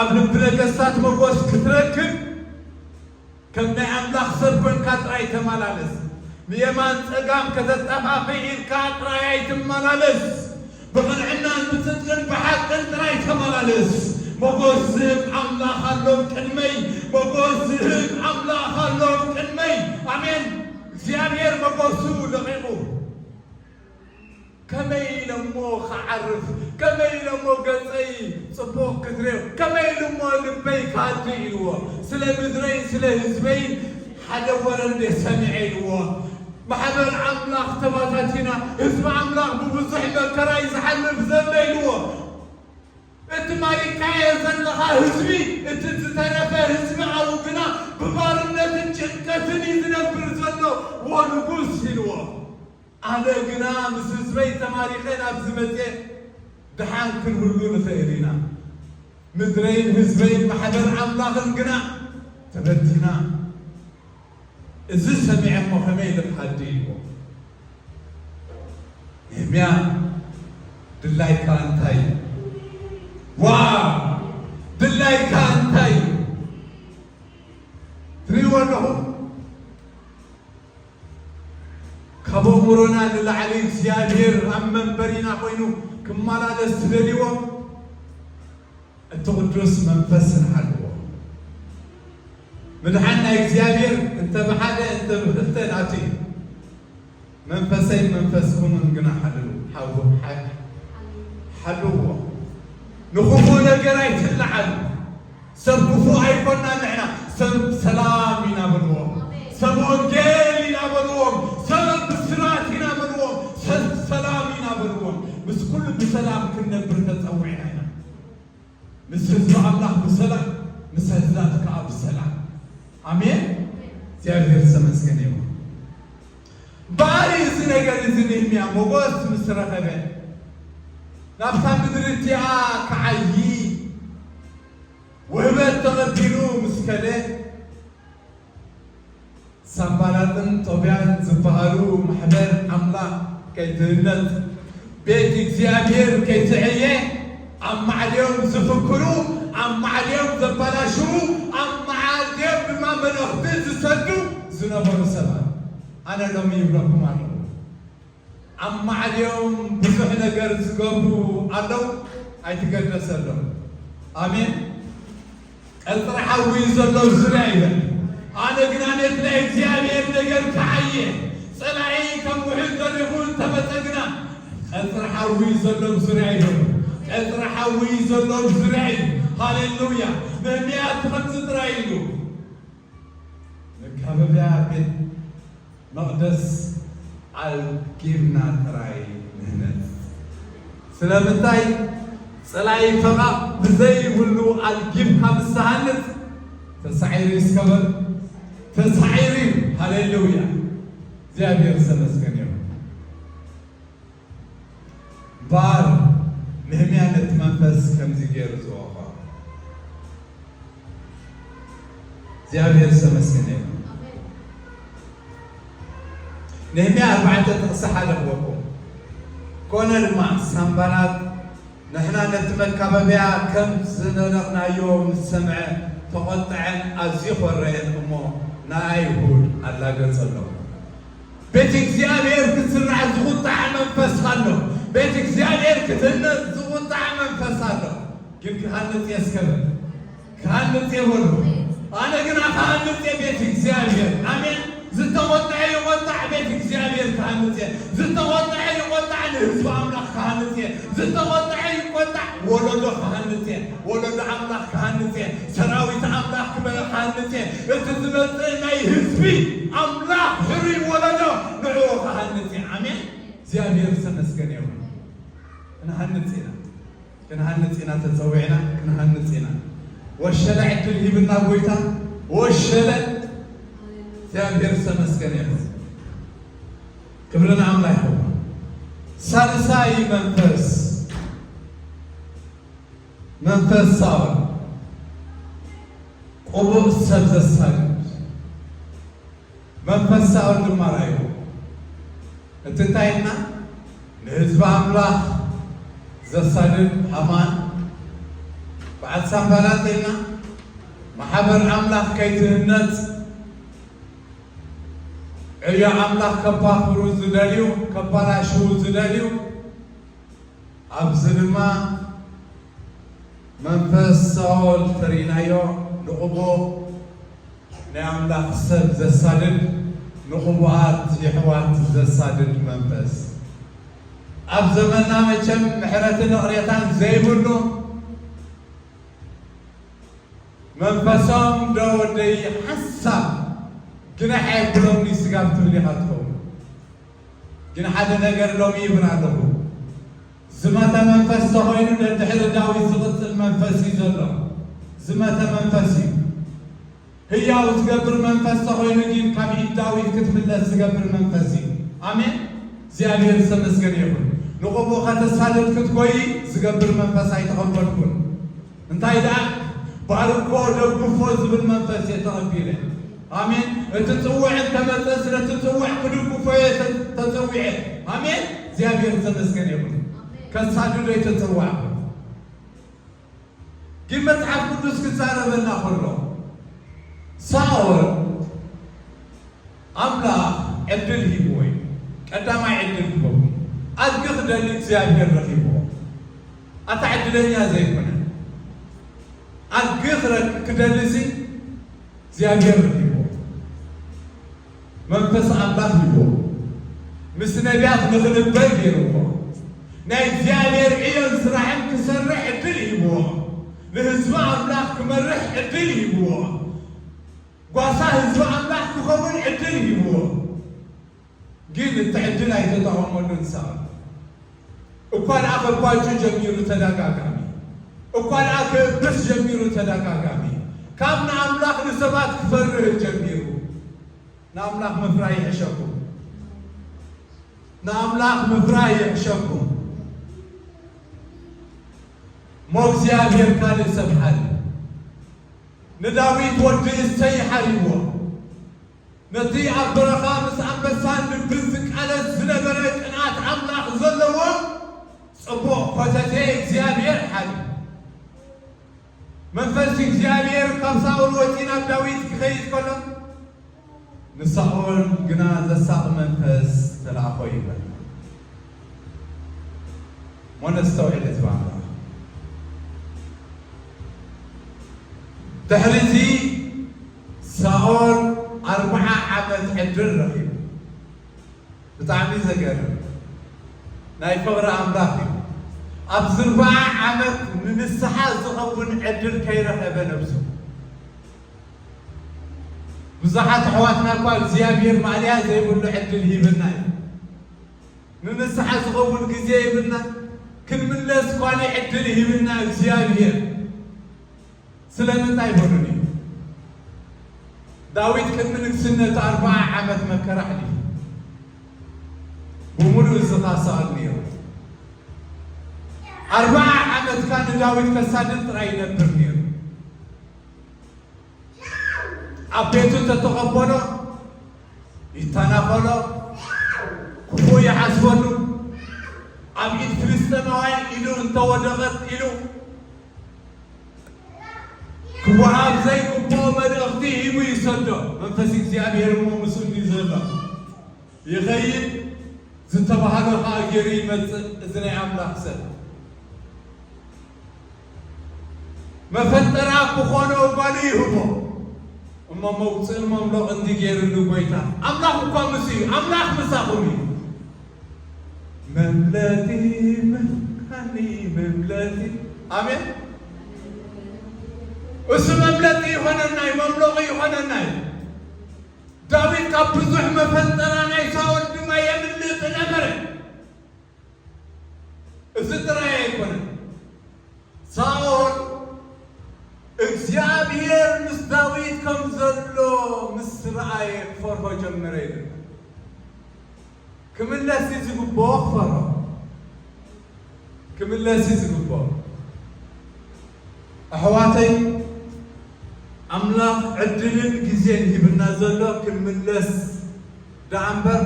ኣብ ልቢ ነገስታት መጎስ ክትረክብ ከም ናይ ኣምላኽ ሰብ ኮይንካ ጥራይ ተመላለስ። ንየማን ጸጋም ከተጠፋፍእ ኢልካ ጥራይ ኣይትመላለስ። ብቕንዕናን ብጽድቅን ብሓቅን ጥራይ ተመላለስ። መጎስ ዝህብ ኣምላኽ ኣሎ ቅድመይ። መጎስ ዝህብ ኣምላኽ ኣሎ ቅድመይ። ኣሜን። እግዚኣብሔር መጎሱ ለቒቑ ከመይ ኢለ እሞ ክዓርፍ? ከመይ ኢለ እሞ ገጸይ ጽቡቕ ክትሪኦ? ከመይ ኢሉ እሞ ልበይ ክሃድእ ኢልዎ? ስለ ምድረይን ስለ ህዝበይን ሓደ ወረ እንደ ሰሚዐ ኢልዎ። ማሕበር ኣምላኽ ተባታቲና፣ ህዝቢ ኣምላኽ ብብዙሕ መከራ እዩ ዝሓልፍ ዘሎ ኢልዎ። እቲ ማሪካዮ ዘለኻ ህዝቢ፣ እቲ ዝተረፈ ህዝቢ ኣብኡ ግና ብባርነትን ጭንቀትን እዩ ዝነብር ዘሎ፣ ዎ ንጉስ ኢልዎ። ኣነ ግና ምስ ህዝበይ ተማሪኸ ናብዚ መጽየ፣ ደሓን ክንህሉ ንኽእል ኢና። ምድረይን ህዝበይን ማሕበር ኣምላኽን ግና ተበቲና። እዚ ሰሚዐ እሞ ከመይ ኢለ ክሃዲ ኢልዎ። ነህምያ ድላይካ እንታይ እዩ? ዋ ድላይካ እንታይ እዩ? ትሪእዎ ኣለኹም? ካብ ኣእምሮና ንላዕሊ እግዚኣብሔር ኣብ መንበሪና ኮይኑ ክመላለስ ትደልይዎ? እቲ ቅዱስ መንፈስ ንሓልዎ። ምድሓን ናይ እግዚኣብሔር እንተ ብሓደ እንተ ብክልተ ናቱ እዩ። መንፈሰይ መንፈስኩምን ግና ሓልው-፣ ሓው-፣ ሓ-፣ ሓልዎ። ንኽፉእ ነገር ኣይትለዓሉ። ሰብ ክፉእ ኣይኮናን ንሕና፣ ሰብ ሰላም ኢና በልዎም። ሰብ ወንጌል ኢና በልዎም። ሰብ ብስራት ኢና በልዎም። ሰብ ሰላም ኢና በልዎም። ምስ ኩሉ ብሰላም ክንነብር ተጸዊዕና ኢና። ምስ ህዝቢ ኣምላኽ ብሰላም፣ ምስ ኣሕዛብ ከኣ ብሰላም። ኣሜን። እግዚኣብሔር ዝተመስገነ ይኹን። ባሪ እዚ ነገር እዚ ነህምያ ሞጎስ ምስ ረኸበ፣ ናብታ ምድሪ እቲኣ ክዓዪ ውህበት ተቐቢሉ ምስ ከደ፣ ሳንባላጥን ጦብያን ዝበሃሉ ማሕበር ኣምላኽ ከይትህነጽ፣ ቤት እግዚኣብሔር ከይትዕየ፣ ኣብ ማዕድዮም ዝፍክሩ፣ ኣብ ማዕድዮም ዘበላሽዉ፣ ኣብ ማዕድዮም ድማ መልእኽቲ ዝሰዱ ዝነበሩ ሰባት፣ ኣነ ሎሚ ይብለኩም ኣለኹ፣ ኣብ ማዕድዮም ብዙሕ ነገር ዝገብሩ ኣለዉ፣ ኣይትገደሰሎም። ኣሜን። ቀጽሪ ሓዊ ዘሎ ዙርያ ይበል። ኣነ ግና ነቲ ናይ እግዚኣብሔር ነገር ክዓየ፣ ጸላኢ ከም ውሑድ ደሪኹ እንተመጸ ግና፣ ቀጽሪ ሓዊ ዘሎ ዙርያ ይበል። ቀጽሪ ሓዊ ዘሎ ዙርያ እዩ። ሃሌሉያ። ነህምያ እቲ ከምዚ ጥራይ ኢሉ፣ መጋበብያ ቤት መቕደስ ኣልጊብና ጥራይ ንህነጽ። ስለምንታይ? ጸላኢ ፈቓቕ ብዘይብሉ ኣልጊብካ ምስ ትሃንጽ ተሳዒሩ እዩ። እስከ በል፣ ተሳዒሩ እዩ። ሃሌሉያ! እግዚኣብሔር ዝተመስገነ ይኹን። ባር ነህምያ ነቲ መንፈስ ከምዚ ገይሩ ዝወቐ። እግዚኣብሔር ዝተመስገነ ይኹን። ነህምያ ኣርባዕተ ጥቕሲ ሓደ ክበኩም። ኮነ ድማ ሳንባላጥ ንሕና ነቲ መካበብያ ከም ዝነደቕናዮ ምስ ሰምዐ ተቖጥዐን ኣዝዩ ኾረየን እሞ ንኣይሁድ ኣላገጸሎም። ቤት እግዚኣብሔር ክስራሕ ዝቑጣዕ መንፈስ ኣሎ። ቤት እግዚኣብሔር ክትህነጽ ዝቑጣዕ መንፈስ ኣሎ። ግን ክሃንጽ እየ እስከ በል። ክሃንጽ እየ በሉ። ኣነ ግና ክሃንጽ እየ ቤት እግዚኣብሔር። ኣሜን። ዝተቖጥዐ ይቖጣዕ ቤት እግዚኣብሔር ክሃንጽ እየ። ዝተቖጥዐ ይቖጣዕ ንህዝቢ ኣምላኽ ክሃንጽ እየ። ዝተቖጥዐ ይቆጣዕ ወለዶ ክሃንጽ እየ። ወለዶ ኣምላኽ ክሃንጽ እየ። ሰራዊት ኣምላኽ ክበ-፣ ክሃንጽ እየ። እቲ ዝመጽእ ናይ ህዝቢ ኣምላኽ ሕሩይ ወለዶ ንዕኡ ክሃንጽ እየ። ኣሜን። እግዚኣብሔር ዝተመስገነ ይኹን። ክንሃንጽ ኢና። ክንሃንጽ ኢና ተጸዊዕና፣ ክንሃንጽ ኢና። ወሸለ ዕድል ሂብና ጎይታ፣ ወሸለ። እግዚኣብሔር ዝተመስገነ ይኹን። ክብሪ ንኣምላኽ ይኹን። ሳልሳይ መንፈስ፣ መንፈስ ሳኦል፣ ቅቡእ ሰብ ዘሳድድ። መንፈስ ሳኦል ድማ ራእዩ። እቲ እንታይ ኢልና? ንህዝቢ ኣምላኽ ዘሳድድ ሃማን፣ በዓል ሳንባላጥ ኢልና፣ ማሕበር ኣምላኽ ከይትህነጽ፣ ዕዮ ኣምላኽ ከባኽሩ ዝደልዩ፣ ከባላሽዉ ዝደልዩ፣ ኣብዚ ድማ መንፈስ ሳኦል ተሪእናዮ፣ ንቕቡእ ናይ ኣምላኽ ሰብ ዘሳድድ፣ ንቕቡኣት የሕዋት ዘሳድድ መንፈስ። ኣብ ዘመንና መቸም ምሕረትን ይቕሬታን ዘይብሉ መንፈሶም ዶ ወደይ ሓንሳብ ግናሕ ኣየብሎምኒ ስጋብ ትብል ኢኻ ትኸውን። ግን ሓደ ነገር ሎሚ ይብል ኣለኹ። ዝመተ መንፈስ ተኾይኑ ደድሕሪ ዳዊት ዝቕጽል መንፈስ እዩ ዘሎ። ዝመተ መንፈስ እዩ። ህያው ዝገብር መንፈስ ተኾይኑ ግን ካብ ኢድ ዳዊት ክትምለስ ዝገብር መንፈስ እዩ። ኣሜን። እግዚኣብሔር ዝተመስገነ ይኹን። ንቕቦ ከተሳድድ ክትጎይ ዝገብር መንፈስ ኣይተቐበልኩን። እንታይ ደኣ ባርኮ ደግፎ ዝብል መንፈስ እየ ተቐቢለ። ኣሜን። እቲ ጽውዕ እንተመጸ ስለቲ ጽውዕ ክድግፎ እየ ተ-፣ ተጸዊዐ። ኣሜን። እግዚኣብሔር ዝተመስገነ ይኹን። ከሳድዶ ኣይተጸዋዕኩ። ግን መጽሓፍ ቅዱስ ክዛረበና ከሎ ሳኦል ኣምላኽ ዕድል ሂብዎ እዩ። ቀዳማይ ዕድል ክበኩም ኣድጊ ክደሊ እግዚኣብሔር ረኺብዎ። ኣታ ዕድለኛ ዘይኮነ ኣድጊ ክረ-፣ ክደሊ ሲ እግዚኣብሔር ረኺብዎ። መንፈስ ኣምላኽ ሂብዎ። ምስ ነቢያት ንኽንበር ገይርዎ። ናይ እግዚኣብሔር ዕዮን ስራሕን ክሰርሕ ዕድል ሂብዎ። ንህዝቢ ኣምላኽ ክመርሕ ዕድል ሂብዎ። ጓሳ ህዝቢ ኣምላኽ ክኸውን ዕድል ሂብዎ። ግን እቲ ዕድል ኣይተጠቐመሉን ሳኦል። እኳ ደኣ ከባጩ ጀሚሩ ተደጋጋሚ። እኳ ደኣ ክእብስ ጀሚሩ ተደጋጋሚ። ካብ ንኣምላኽ ንሰባት ክፈርህ ጀሚሩ። ንኣምላኽ ምፍራይ ይሕሸኩም። ንኣምላኽ ምፍራይ ይሕሸኩም። እሞ እግዚኣብሔር ካልእ ሰብ ሓሪ። ንዳዊት ወዲ እሰይ ሓሪዎ። ነቲ ኣብ በረኻ ምስ ኣንበሳን ድብን ዝቃለስ ዝነበረ ቅንኣት ኣምላኽ ዘለዎ ጽቡቕ ፈተቴ እግዚኣብሔር ሓሪ። መንፈስ እግዚኣብሔር ካብ ሳኦል ወጺ ናብ ዳዊት ክኸይድ ከሎ፣ ንሳኦል ግና ዘሳቒ መንፈስ ተላእኮ ይብል። እሞ ነስተውዕል ህዝቢ ኣምላኽ። ድሕሪ እዚ ሳኦል ኣርብዓ ዓመት ዕድል ረኺቡ። ብጣዕሚ ዘገርም ናይ ፍቕሪ ኣምላኽ እዩ። ኣብዚ ኣርብዓ ዓመት ንንስሓ ዝኸውን ዕድል ከይረኸበ ነብሱ። ብዙሓት ኣሕዋትና እኳ እግዚኣብሔር ማእለያ ዘይብሉ ዕድል ሂብና እዩ። ንንስሓ ዝኸውን ግዜ ይብልና፣ ክንምለስ ኳሊ ዕድል ይህብና እግዚኣብሔር። ስለምንታይ በሉኒ? ዳዊት ቅድሚ ንግስነቱ ኣርብዓ ዓመት መከራ ኣሕሊፉ። ብምሉእ እዚ ኻሳል ነይሩ። ኣርብዓ ዓመት ካ ንዳዊት ከሳድድ ጥራይ ይነብር ነይሩ። ኣብ ቤቱ እንተተቐበሎ ይተናኸሎ፣ ክፉእ ይሓስበሉ። ኣብ ኢድ ፍልስጤማውያን ኢዱ እንተወደቐት ኢሉ ክወሃብ ዘይግብኦ መልእኽቲ ሂቡ ይሰዶ። መንፈስ እግዚኣብሔር እሞ ምስኡ እንድዩ ዘሎ። ይኸይድ፣ ዝተባህሎ ኸኣ ገይሩ ይመጽእ። እዚ ናይ ኣምላኽ ሰብ መፈጠራ ክኾኖ ጓሉ ይህቦ። እሞ መውፅእን መምሎቕን እንዲገይርሉ ጎይታ ኣምላኽ እኳ ምስ እዩ። ኣምላኽ ምሳኹም እዩ። መምለጢ መካኒ መምለጢ። ኣሜን። እሱ መምለጢ ይኾነና እዩ፣ መምሎቒ ይኾነና እዩ። ዳዊት ካብ ብዙሕ መፈንጠራ ናይ ሳኦል ድማ የምልጥ ነበረ። እዚ ጥራይ ኣይኮነን። ሳኦል እግዚኣብሔር ምስ ዳዊት ከም ዘሎ ምስ ረኣየ ክፈርሆ ጀመረ ይብል። ክምለስ እዩ ዝግብኦ ክፈርሆ። ክምለስ እዩ ዝግብኦ። ኣሕዋተይ፣ ኣምላኽ ዕድልን ግዜን ሂብና ዘሎ ክንምለስ ደኣ እምበር፣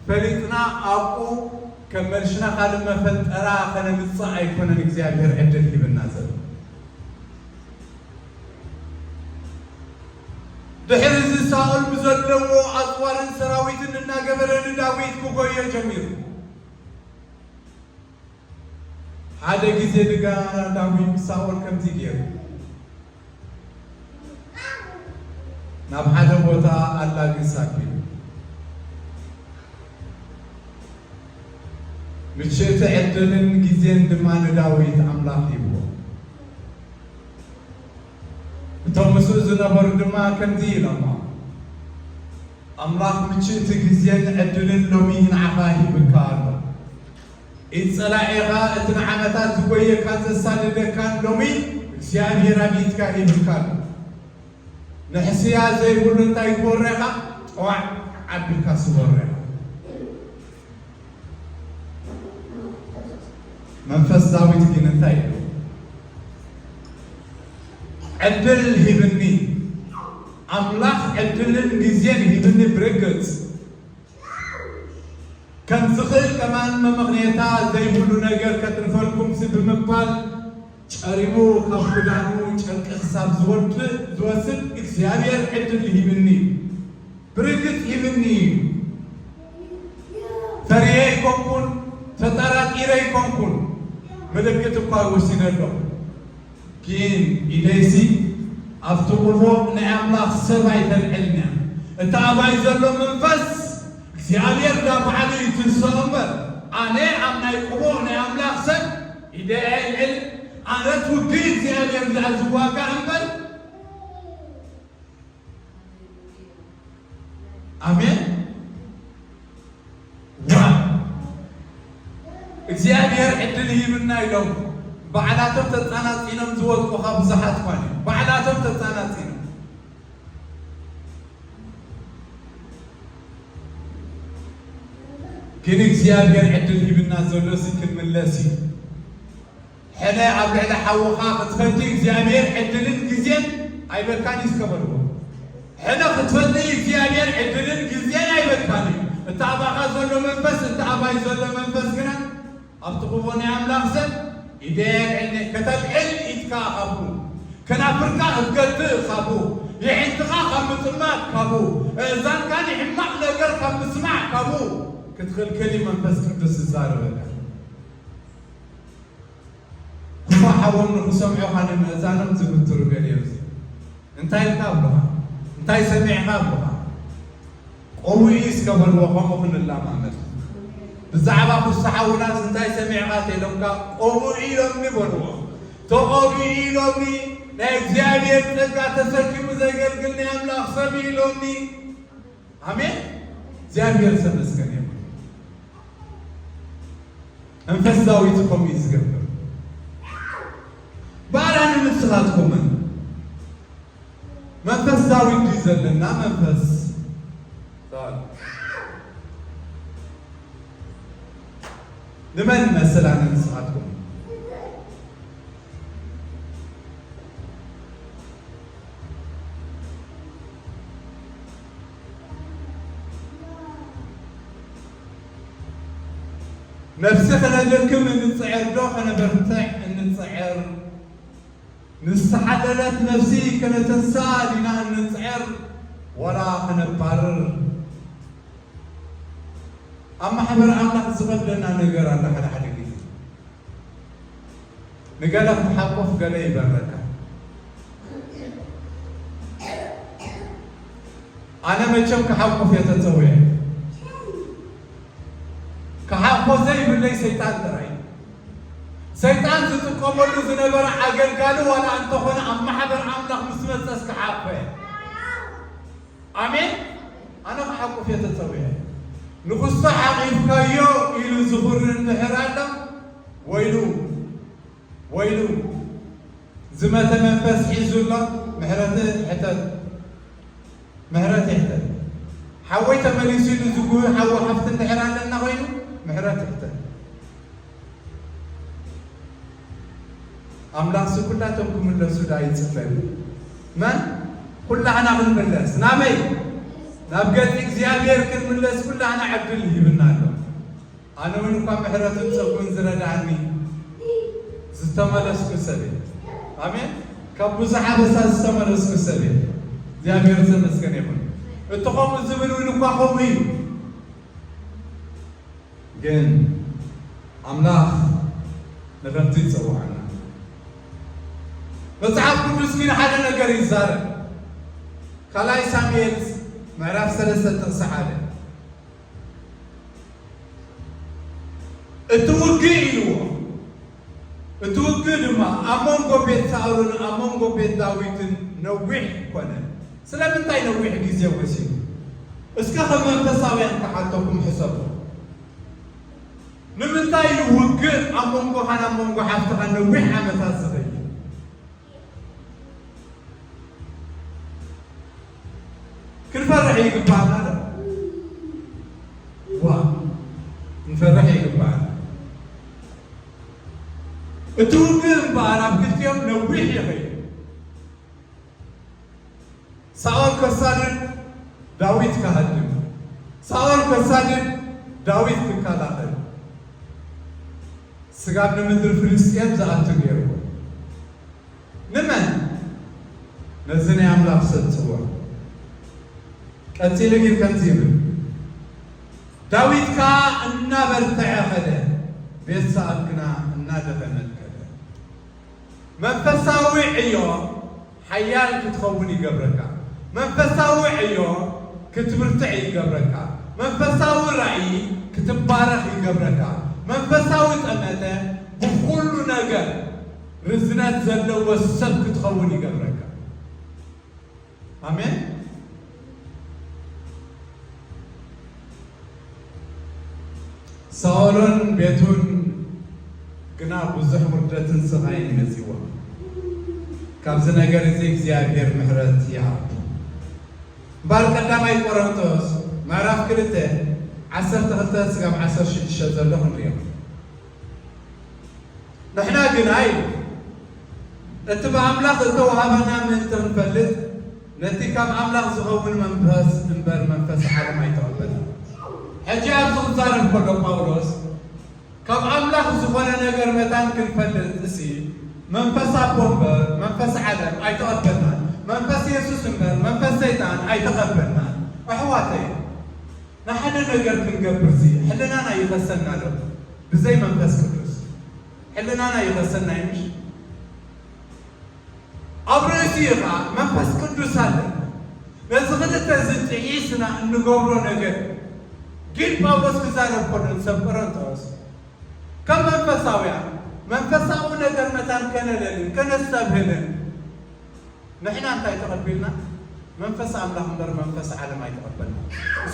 ፈሊጥና ኣብኡ ከም መልሽና ካልእ መፈንጠራ ከነምጽእ ኣይኮነን እግዚኣብሔር ዕድል ሂብና ዘሎ። ድሕሪ እዚ ሳኦል ብዘለዎ ኣጽዋርን ሰራዊትን እናገበረ ንዳዊት ክጎዮ ጀሚሩ። ሓደ ግዜ ድጋ ዳዊት ሳኦል ከምዚ ገይሩ፣ ናብ ሓደ ቦታ ኣላግስ ኣቢሉ፣ ምችእቲ ዕድልን ግዜን ድማ ንዳዊት ኣምላኽ ሂብዎ። እቶም ምስኡ ዝነበሩ ድማ ከምዚ ኢሎሞ፣ ኣምላኽ ምችእቲ ግዜን ዕድልን ሎሚ ንዓኻ ሂብካ ኣሎ። ኢድ ጸላኢኻ፣ እቲ ንዓመታት ዝጎየካን ዘሳድደካን ሎሚ እግዚኣብሔር ኣብ ኢድካ ሂብካ ኣሎ። ንሕስያ ዘይብሉ እንታይ ትወሬኻ? ጠዋዕ ዓቢልካ ስወሬኻ። መንፈስ ዳዊት ግን እንታይ ኢሉ? ዕድል ሂብኒ ኣምላኽ፣ ዕድልን ግዜን ሂብኒ ብርግጽ። ከም ዝኽእል ከማን መመኽንያታ ዘይብሉ ነገር ከትርፈልኩምሲ ብምባል ጨሪሙ ካብ ክዳኑ ጨርቂ ክሳብ ዝወድእ ዝወስድ እግዚኣብሔር ዕድል ሂብኒ እዩ። ብርግጽ ሂብኒ እዩ። ፈርየ ኣይኮንኩን፣ ተጠራጢረ ኣይኮንኩን። ምልክት እኳ ወሲደ ኣለኹ። ግን ኢደይሲ ኣብቲ ቁቡዕ ናይ ኣምላኽ ሰብ ኣይተልዕልን እያ። እቲ ኣባይ ዘሎ መንፈስ እግዚኣብሔር ዳ ባዕሉ ይትንስኦ እምበር፣ ኣነ ኣብ ናይ ቁቡዕ ናይ ኣምላኽ ሰብ ኢደይ ኣይልዕልን። ኣነ እቲ ውግእ እግዚኣብሔር ዝኣ ዝዋጋእ እምበር። ኣሜን። ዋ፣ እግዚኣብሔር ዕድል ሂብና ኢሎም ባዕላቶም ተጻናጺኖም ዝወድቁኻ ብዙሓት ኳን እዮም። ባዕላቶም ተጻናጺኖም። ግን እግዚኣብሔር ዕድል ሂብና ዘሎ ሲ ክንምለስ እዩ። ሕነ ኣብ ልዕሊ ሓውኻ ክትፈዲ እግዚኣብሔር ዕድልን ግዜን ኣይበካን እዩ እስከ በልዎ። ሕነ ክትፈዲ እግዚኣብሔር ዕድልን ግዜን ኣይበካን እዩ። እቲ ኣባኻ ዘሎ መንፈስ፣ እቲ ኣባይ ዘሎ መንፈስ ግና ኣብቲ ክፉእ ናይ ኣምላኽ ሰብ ኢደይ ኣልዕልኒ፣ ከተልዕል ኢድካ ካብኡ፣ ከናፍርካ ክትገትእ ካብኡ፣ የዒንትኻ ካብ ምጥማት ካብኡ፣ ኣእዛንካ ንሕማቕ ነገር ካብ ምስማዕ ካብኡ ክትኽልክል እዩ መንፈስ ቅዱስ ዝዛረበካ። ክፉእ ሓዎም ንኽሰምዑኻ ንምእዛኖም ዝግትሩ ገለ እዮም። እንታይ ኢልካ ኣብሉኻ? እንታይ ሰሚዕካ ኣብሉኻ? ቆውዒ እስከ በልዎ፣ ከምኡ ክንለማመድ። ብዛዕባ ክሱ ሓውናስ እንታይ ሰሚዕካ ተኢሎምካ? ቆውዒ ኢሎምኒ በልዎ። ተቆቢዑ ኢሎምኒ፣ ናይ እግዚኣብሔር ጸጋ ተሰኪሙ ዘገልግል ናይ ኣምላኽ ሰብ ኢሎምኒ። ኣሜን። እግዚኣብሔር ዝተመስገነ ይኹን። መንፈስ ዳዊት ከምኡ እዩ ዝገብር። ባርያ ንንስኻትኩምን መንፈስ ዳዊት ድዩ ዘለና? መንፈስ ዳዊት ንመን ይመስል? ኣነ ንስኻትኩም ነፍሲ ከነደክም እንጽዕር ዶ ከነበርትዕ እንጽዕር? ንዝተሓለለት ነፍሲ ከነተንሳ ዲና እንጽዕር ወላ ከነባርር? ኣብ ማሕበር ኣምላኽ ዝኸብደና ነገር ኣሎ። ሓደ ሓደ ግዜ ንገለ ክትሓቁፍ ገለ ይበረካ። ኣነ መቸም ክሓቁፍ እየ ተጸዊዐ። ክሓቁፎ ዘይብለይ ሰይጣን ጥራይ። ሰይጣን ዝጥቀመሉ ዝነበረ ኣገልጋሊ ዋላ እንተኾነ ኣብ ማሕበር ኣምላኽ ምስ መጸስ ክሓቁፎ እየ። ኣሜን። ኣነ ክሓቁፍ እየ ተጸዊዐ። ንኽሱ ሓቂፍካዮ ኢሉ ዝኹሪ እንድሕር ኣሎ፣ ወይሉ፣ ወይሉ። ዝመተ መንፈስ ሒዙ ኣሎ፣ ምሕረት ሕተት፣ ምሕረት ይሕተት። ሓወይ ተመሊሱ ኢሉ ዝጉህ ሓዊ ሓፍቲ እንድሕር ኣለና ኮይኑ፣ ምሕረት ይሕተት። ኣምላኽሲ ኩላቶም ክምለሱ ዳ ይጽበዩ? መን? ኩላህና ክንምለስ። ናበይ? ናብ ገጽ እግዚኣብሔር ክንምለስ ኩላህና ዕድል ይህብና ኣሎ። ኣነ እውን እኳ ምሕረቱን ጸጉን ዝረዳእኒ ዝተመለስኩ ሰብ እየ። ኣሜን። ካብ ብዙሕ ኣበሳ ዝተመለስኩ ሰብ እየ። እግዚኣብሔር ዝተመስገነ ይኹን። እቲ ከምኡ ዝብል እውን እኳ ከምኡ እዩ። ግን ኣምላኽ ንኸምቲ ይጸውዓና። መጽሓፍ ቅዱስ ግን ሓደ ነገር ይዛረብ። ካልኣይ ሳሙኤል ምዕራፍ ሰለስተ ጥቕሲ ሓደ። እቲ ውግእ ኢልዎ። እቲ ውግእ ድማ ኣብ መንጎ ቤት ሳኦልን ኣብ መንጎ ቤት ዳዊትን ነዊሕ ኮነ። ስለምንታይ ነዊሕ ግዜ ወሲዱ? እስከ ከም መንፈሳውያን ክሓተኩም ሕሰቡ። ንምንታይ እዩ ውግእ ኣብ መንጎኻን ኣብ መንጎ ሓፍትኻን ነዊሕ ዓመታት ዝኸይድ? ክንፈርሕ ይግባኣና ዶ? ዋ፣ ክንፈርሕ ይግባኣና። እቲ ውግእ እምበኣር ኣብ ክልቲኦም ነዊሕ ይኸይድ። ሳኦል ከሳድድ፣ ዳዊት ክሃድም። ሳኦል ከሳድድ፣ ዳዊት ክከላኸል። ስጋብ ንምድሪ ፍልስጥኤም ዝኣቱ ገይርዎ። ንመን? ነዚ ናይ ኣምላኽ ሰብ ጽውዕ። ቀጺሉ ግን ከምዚ ይብል፣ ዳዊት ከኣ እናበርትዐ ኸደ፣ ቤት ሳኦል ግና እናደኸመት ከደ። መንፈሳዊ ዕዮ ሓያል ክትኸውን ይገብረካ። መንፈሳዊ ዕዮ ክትብርትዕ ይገብረካ። መንፈሳዊ ራእይ ክትባረኽ ይገብረካ። መንፈሳዊ ጠመተ ብኹሉ ነገር ርዝነት ዘለዎ ሰብ ክትኸውን ይገብረካ። ኣሜን። ሳኦልን ቤቱን ግና ብዙሕ ውርደትን ስቓይን መጺዎም። ካብዚ ነገር እዚ እግዚኣብሔር ምሕረት ይሃብ። እምበኣር ቀዳማይ ቆሮንቶስ ምዕራፍ ክልተ ዓሰርተ ክልተ ስጋብ ዓሰርተ ሽዱሽተ ዘሎ ክንሪኦ። ንሕና ግና ኢሉ፣ እቲ ብኣምላኽ እተዋህበና ምእንቲ ክንፈልጥ፣ ነቲ ካብ ኣምላኽ ዝኸውን መንፈስ እምበር መንፈስ ዓለም ኣይተቐበልናን። ሕጂ ኣብዚ ክዛረብ ከሎ ጳውሎስ፣ ካብ ኣምላኽ ዝኾነ ነገር መታን ክንፈልጥ እሲ፣ መንፈስ ኣቦ እምበር መንፈስ ዓለም ኣይተቐበልናን፣ መንፈስ የሱስ እምበር መንፈስ ሰይጣን ኣይተቐበልናን። ኣሕዋተይ፣ ንሓደ ነገር ክንገብርሲ ሕልናና ይኸሰና ዶ? ብዘይ መንፈስ ቅዱስ ሕልናና ይኸሰና እዩ፣ ምሽ? ኣብ ርእሲኡ ኸዓ መንፈስ ቅዱስ ኣለና። ነዚ ክልተ እዚ ጥሒስና እንገብሮ ነገር ግን ጳውሎስ ክዛረብ ከሎ ንሰብ ቆሮንቶስ ከም መንፈሳውያን መንፈሳዊ ነገር መታን ከነለልን ከነስተብህልን ንሕና እንታይ ተቐቢልና? መንፈስ ኣምላኽ እምበር መንፈስ ዓለም ኣይተቐበልና።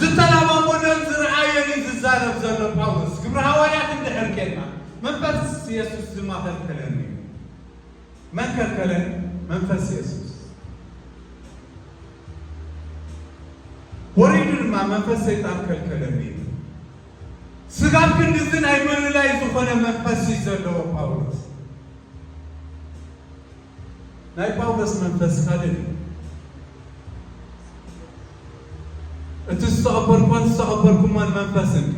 ዝተላማመዶን ዝረኣዮን እዩ ዝዛረብ ዘሎ ጳውሎስ። ግብሪ ሃዋርያት እንድሕር ኬድና መንፈስ የሱስ ዝማኸልከለኒ እዩ። መን ከልከለኒ? መንፈስ የሱስ። ወሪዱ ድማ መንፈስ ሰይጣን ከልከለኒ እዩ። ስጋብ ክንድዚ ናይ ምልላይ ዝኾነ መንፈስ እዩ ዘለዎ ጳውሎስ። ናይ ጳውሎስ መንፈስ ካልእ እዩ። እቲ ዝተቐበልኩዎን ዝተቐበልኩሞን መንፈስ እንዲ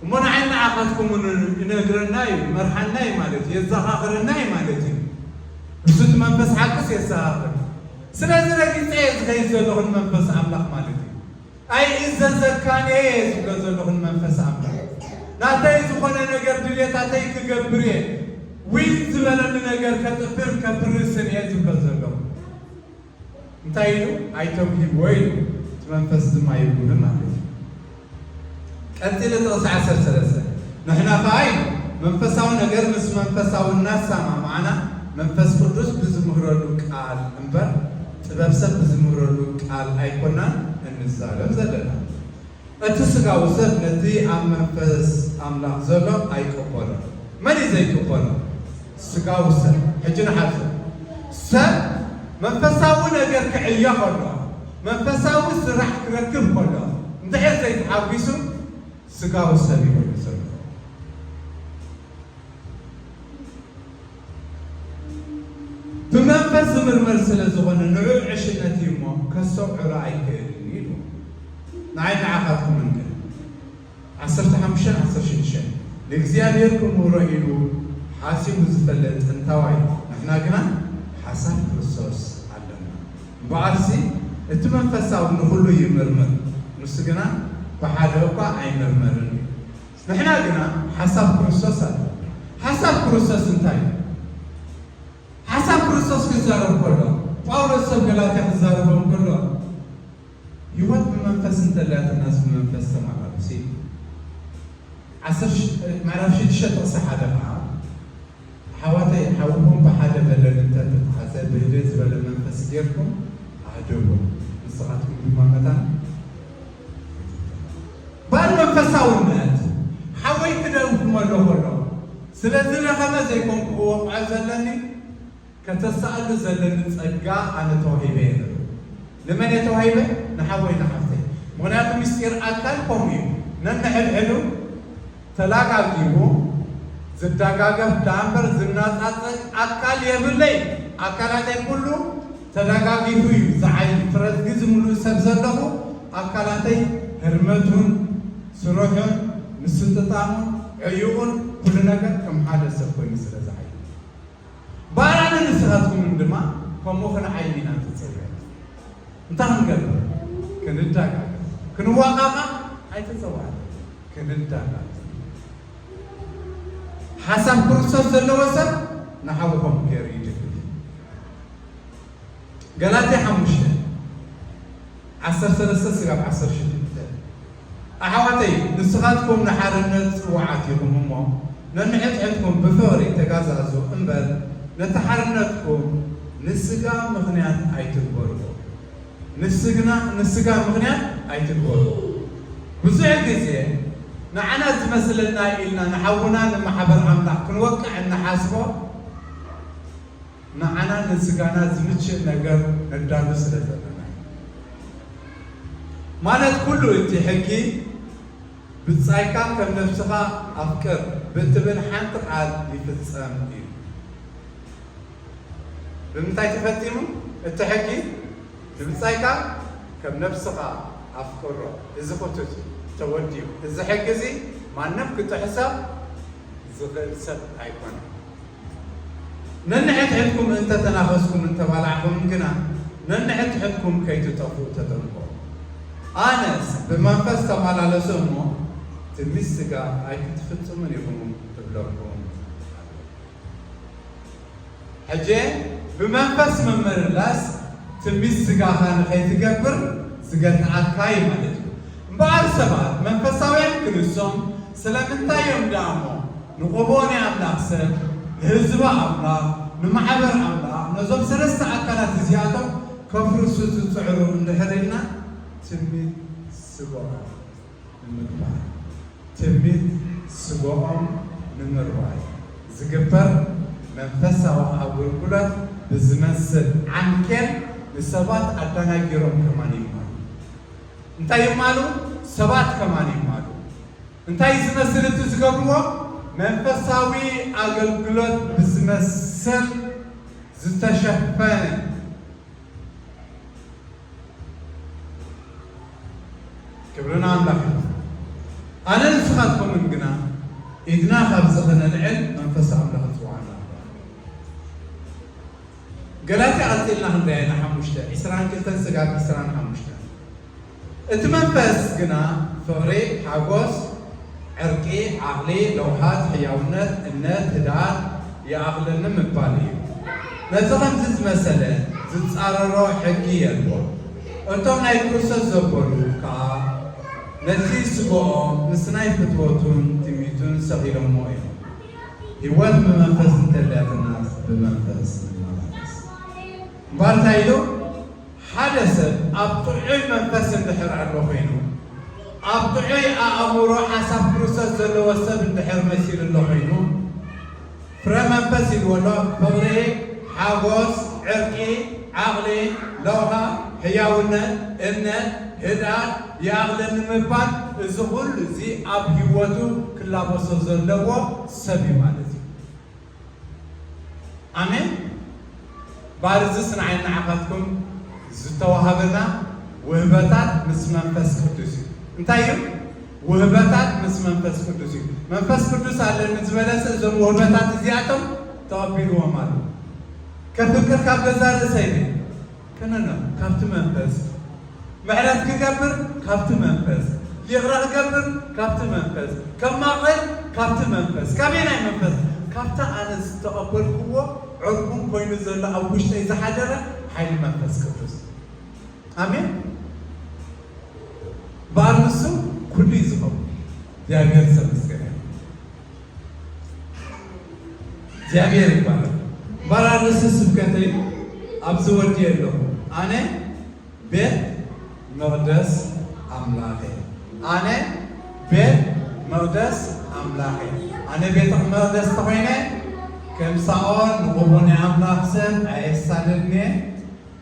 እሞ ንዓይ ንዓኻትኩም እውን ይነግረና እዩ፣ ይመርሓና እዩ ማለት እዩ፣ የዘኻኽረና እዩ ማለት እዩ። እሱ እቲ መንፈስ ሓቅስ የዘኻኽር። ስለዚ ረጊጸ እየ ዝኸይድ ዘለኹ ንመንፈስ ኣምላኽ ማለት እዩ። ኣይእዘዘካን እየ ዝብሎ ዘለኹ ንመንፈስ ኣምላኽ። ናተይ ዝኾነ ነገር ድሌታተይ ክገብር እየ። ዊን ዝበለኒ ነገር ከጥፍእን ከፍርስን እየ ዝብሎ ዘለኹ። እንታይ ኢሉ? ኣይተውሂብዎ ኢሉ። እቲ መንፈስ ድማ ይጉህም ማለት እዩ። ቀጺሉ ጥቕሲ ዓሰርተ ሰለስተ፣ ንሕና ኸኣ ኢሉ መንፈሳዊ ነገር ምስ መንፈሳዊ እናሰማማዕና መንፈስ ቅዱስ ብዝምህረሉ ቃል እምበር ጥበብ ሰብ ብዝምህረሉ ቃል ኣይኮናን እንዛረብ ዘለና። እቲ ስጋዊ ሰብ ነቲ ኣብ መንፈስ ኣምላኽ ዘሎ ኣይቅበሎን። መን እዩ ዘይቅበሎ? ስጋዊ ሰብ። ሕጂ ንሓዞ። ሰብ መንፈሳዊ ነገር ክዕዮ ከሎ፣ መንፈሳዊ ስራሕ ክረክብ ከሎ፣ እንድሕር ዘይተሓጒሱ ስጋዊ ሰብ እዩ ኮይኑ ዘሎ። ብመንፈስ ዝምርመር ስለ ዝኾነ ንዑ ዕሽነት እዩ እሞ ከስተውዕሎ ኣይክእልን እዩ ኢሉ። ንዓይ ንዓኻትኩም እንከ ዓሰርተ ሓሙሽተን ዓሰርተ ሽዱሽተን ንእግዚኣብሔር ክምህሮ ኢሉ ሓሲቡ ዝፈልጥ ጥንታዋይ፣ ንሕና ግና ሓሳብ ክርስቶስ ኣለና። እምበኣርሲ እቲ መንፈሳዊ ንኹሉ ይምርምር፣ ንሱ ግና ብሓደ እኳ ኣይምርመርን እዩ። ንሕና ግና ሓሳብ ክርስቶስ ኣሎ። ሓሳብ ክርስቶስ እንታይ እዩ? ሓሳብ ክርስቶስ ክዛረብ ከሎ፣ ጳውሎስ ሰብ ገላትያ ክዛረቦም ከሎ፣ ህይወት ብመንፈስ እንተላትናስ ብመንፈስ ተመላለሱ ኢሉ። ዓሰርተ ሽ-፣ ምዕራፍ ሽዱሽተ ጥቕሲ ሓደ ኸዓ፣ ኣሕዋተይ፣ ሓውኹም ብሓደ በለል እንተተተሓዘ፣ ብህድእ ዝበለ መንፈስ ጌርኩም ኣህድዎ። ንስኻትኩም ድማ መታን በዓል መንፈሳውነት ሓወይ ክደግሞ ኣሎ ከሎ፣ ስለ ዝደኸመ ዘይኮንኩ ክወቕዖ ዘለኒ፣ ከተሳእሉ ዘለኒ ጸጋ ኣነ ተዋሂበ እየ። ንመን እየ ተዋሂበ? ንሓወይ ንሓፍተይ። ምኽንያቱ ምስጢር ኣካል ከምኡ እዩ። ነንሕድሕዱ ተላጋጊቡ ዝደጋገፍ ደኣ እምበር ዝነጻጸግ ኣካል የብለይ። ኣካላተይ ኩሉ ተደጋጊፉ እዩ ዝዓይ። ፍረዝጊ ዝምሉእ ሰብ ዘለኹ ኣካላተይ ህርመቱን ስርሑን ምስጥጣሙን ዕዩኡን ኩሉ ነገር ከም ሓደ ሰብ ኮይኑ ስለ ዝዓይ። ባራነ ንስኻትኩምን ድማ ከምኡ ክንዓይን ኢና ተጸውዕና። እንታይ ክንገብር? ክንዳጋገፍ። ክንዋቓቓ ኣይተጸዋዕና። ክንዳጋገፍ። ሓሳብ ክርስቶስ ዘለዎ ሰብ ንሓዉ ከምኡ ገይሩ ይድግፍ። ገላትያ ሓሙሽተ፣ ዓሰርተ ሰለስተ ስጋብ ዓሰርተ ሽዱሽተ። ኣሕዋተይ፣ ንስኻትኩም ንሓርነት ጽዋዓት ኢኹም እሞ፣ ነንሕድሕድኩም ብፍቕሪ ተጋዛዙ እምበር፣ ነቲ ሓርነትኩም ንስጋ ምኽንያት ኣይትግበርዎ። ንስግና-፣ ንስጋ ምኽንያት ኣይትግበርዎ። ብዙሕ ግዜ ንዓና ዝመስለና ኢልና ንሓውና ንማሕበር ኣምላኽ ክንወቅዕ እንሓስቦ፣ ንዓና ንስጋና ዝምችእ ነገር ነዳሉ ስለ ዘለና እዩ። ማለት ኩሉ እቲ ሕጊ "ብጻይካ ከም ነፍስኻ ኣፍቅር" ብእትብል ሓንቲ ቃል ይፍጸም እዩ። ብምንታይ ተፈጺሙ እቲ ሕጊ? "ንብጻይካ ከም ነፍስኻ ኣፍቅሮ።" እዚ ክቱት እዩ፣ ተወዲኡ። እዚ ሕጊ እዚ ማንም ክጥሕሶ ዝኽእል ሰብ ኣይኮነን። ነንሕድሕድኩም እንተ ተናኸስኩም እንተ ባላዕኹምን ግና፣ ነንሕድሕድኩም ከይትጠፍኡ ተጠንቀቑ። ኣነስ ብመንፈስ ተመላለሱ እሞ፣ ትምኒት ስጋ ኣይክትፍጽሙን ኢኹም እብለኩም። ሕጂ ብመንፈስ ምምልላስ ትምኒት ስጋኻ ንኸይትገብር ዝገትኣካ እዩ ማለት እዩ። እምበኣር ሰባት መንፈሳውያን ክንሶም ስለምንታይ እዮም ደኣ እሞ ንቐብኦ ናይ ኣምላኽ ሰብ፣ ንህዝቢ ኣምላኽ፣ ንማሕበር ኣምላኽ፣ ነዞም ሰለስተ ኣካላት እዚኣቶም ከፍርሱ ዝጽዕሩ እንድሕር ኢልና ትምኒት ስጋኦም ንምግባር፣ ትምኒት ስጋኦም ንምርዋይ ዝግበር መንፈሳዊ ኣገልግሎት ብዝመስል ዓንኬል ንሰባት ኣደናጊሮም ከማን ይማሉ። እንታይ ይማሉ? ሰባት ከማን ይማሉ። እንታይ ዝመስል እቲ ዝገብርዎ? መንፈሳዊ ኣገልግሎት ብዝመስል ዝተሸፈነ። ክብሪ ንኣምላኽ ይኹን። ኣነ ንስኻትኩምን ግና ኢድና ካብዚ ኸነልዕል መንፈስ ኣምላኽ ይጽውዓና። ገላትያ ቀጺልና ክንደያ ኢና፣ ሓሙሽተ፣ ዕስራን ክልተን ስጋብ ዕስራን ሓሙሽተን። እቲ መንፈስ ግና ፍቕሪ፣ ሓጎስ፣ ዕርቂ፣ ዓቕሊ፣ ለውሃት፣ ሕያውነት፣ እምነት፣ ህድኣት፣ ይኣኽለኒ ምባል እዩ። ነዚ ከምዚ ዝመሰለ ዝጻረሮ ሕጊ የልቦን። እቶም ናይ ክርስቶስ ዘበሉ ከኣ ነቲ ስጋኦም ምስ ናይ ፍትወቱን ትምኒቱን ሰቒሎሞ እዮም። ህይወት ብመንፈስ እንተልያትናስ ብመንፈስ ንመላለስ። እምበኣር እንታይ ኢሉ? ሓደ ሰብ ኣብ ጥዑይ መንፈስ እንድሕር ኣሎ ኮይኑ፣ ኣብ ጥዑይ ኣእምሮ ሓሳብ ክርስቶስ ዘለዎ ሰብ እንድሕር መሲሉ ኣሎ ኮይኑ፣ ፍረ መንፈስ ኢልዎ ኣሎ። ፍቕሪ፣ ሓጎስ፣ ዕርቂ፣ ዓቕሊ፣ ለውሃ፣ ሕያውነት፣ እምነት፣ ህድኣት፣ ይኣኽለኒ ምባል፣ እዚ ኩሉ እዚ ኣብ ህይወቱ ክላበሶ ዘለዎ ሰብ እዩ ማለት እዩ። ኣሜን። ባርዝስ ንዓይ ንዓኻትኩም ዝተዋሃበና ውህበታት ምስ መንፈስ ቅዱስ እዩ። እንታይ እዩ? ውህበታት ምስ መንፈስ ቅዱስ እዩ። መንፈስ ቅዱስ ኣለኒ ዝበለ ሰብ እዞም ውህበታት እዚኣቶም ተቐቢልዎም ኣሎ። ከፍቅር ካብ ገዛ ርእሰይ ድዩ? ከነነ ካብቲ መንፈስ። ምሕረት ክገብር ካብቲ መንፈስ። ይቕረ ክገብር ካብቲ መንፈስ። ከማቕል ካብቲ መንፈስ። ካበየናይ መንፈስ? ካብቲ ኣነ ዝተቐበልክዎ ዕርቁን ኮይኑ ዘሎ ኣብ ውሽጠይ ዝሓደረ ሓይሊ መንፈስ ቅዱስ። ኣሜን። በኣል ንሱ ኩሉ እዩ ዝኸውን። እግዚኣብሔር ዝተመስገነ ይሁን። እግዚኣብሔር ይባረክ። ባራርስ ስብከተይ ኣብዚ ወዲ ኣለኹ። ኣነ ቤት መቕደስ ኣምላኸ፣ ኣነ ቤት መቕደስ ኣምላኸ። ኣነ ቤት መቕደስ ተኾይነ ከም ሳኦል ንቕቡእ ናይ ኣምላኽ ሰብ ኣየሳድድን እየ።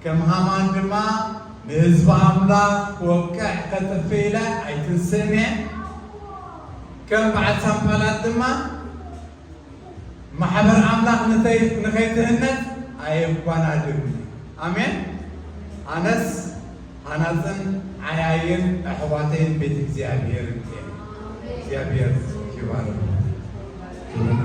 ከም ሃማን ድማ ንህዝቢ ኣምላኽ ክወቅዕ ከጥፍእ ኢለ ኣይትንስእን እየ። ከም በዓል ሳምባላት ድማ ማሕበር ኣምላኽ ንተይ-፣ ንኸይትህነጽ ኣየጓናድብን። ኣሜን። ኣነስ ሃናጽን ዓያይን ኣሕዋተይን ቤት እግዚኣብሔር እየ። እግዚኣብሔር ይባርክ። ክብርን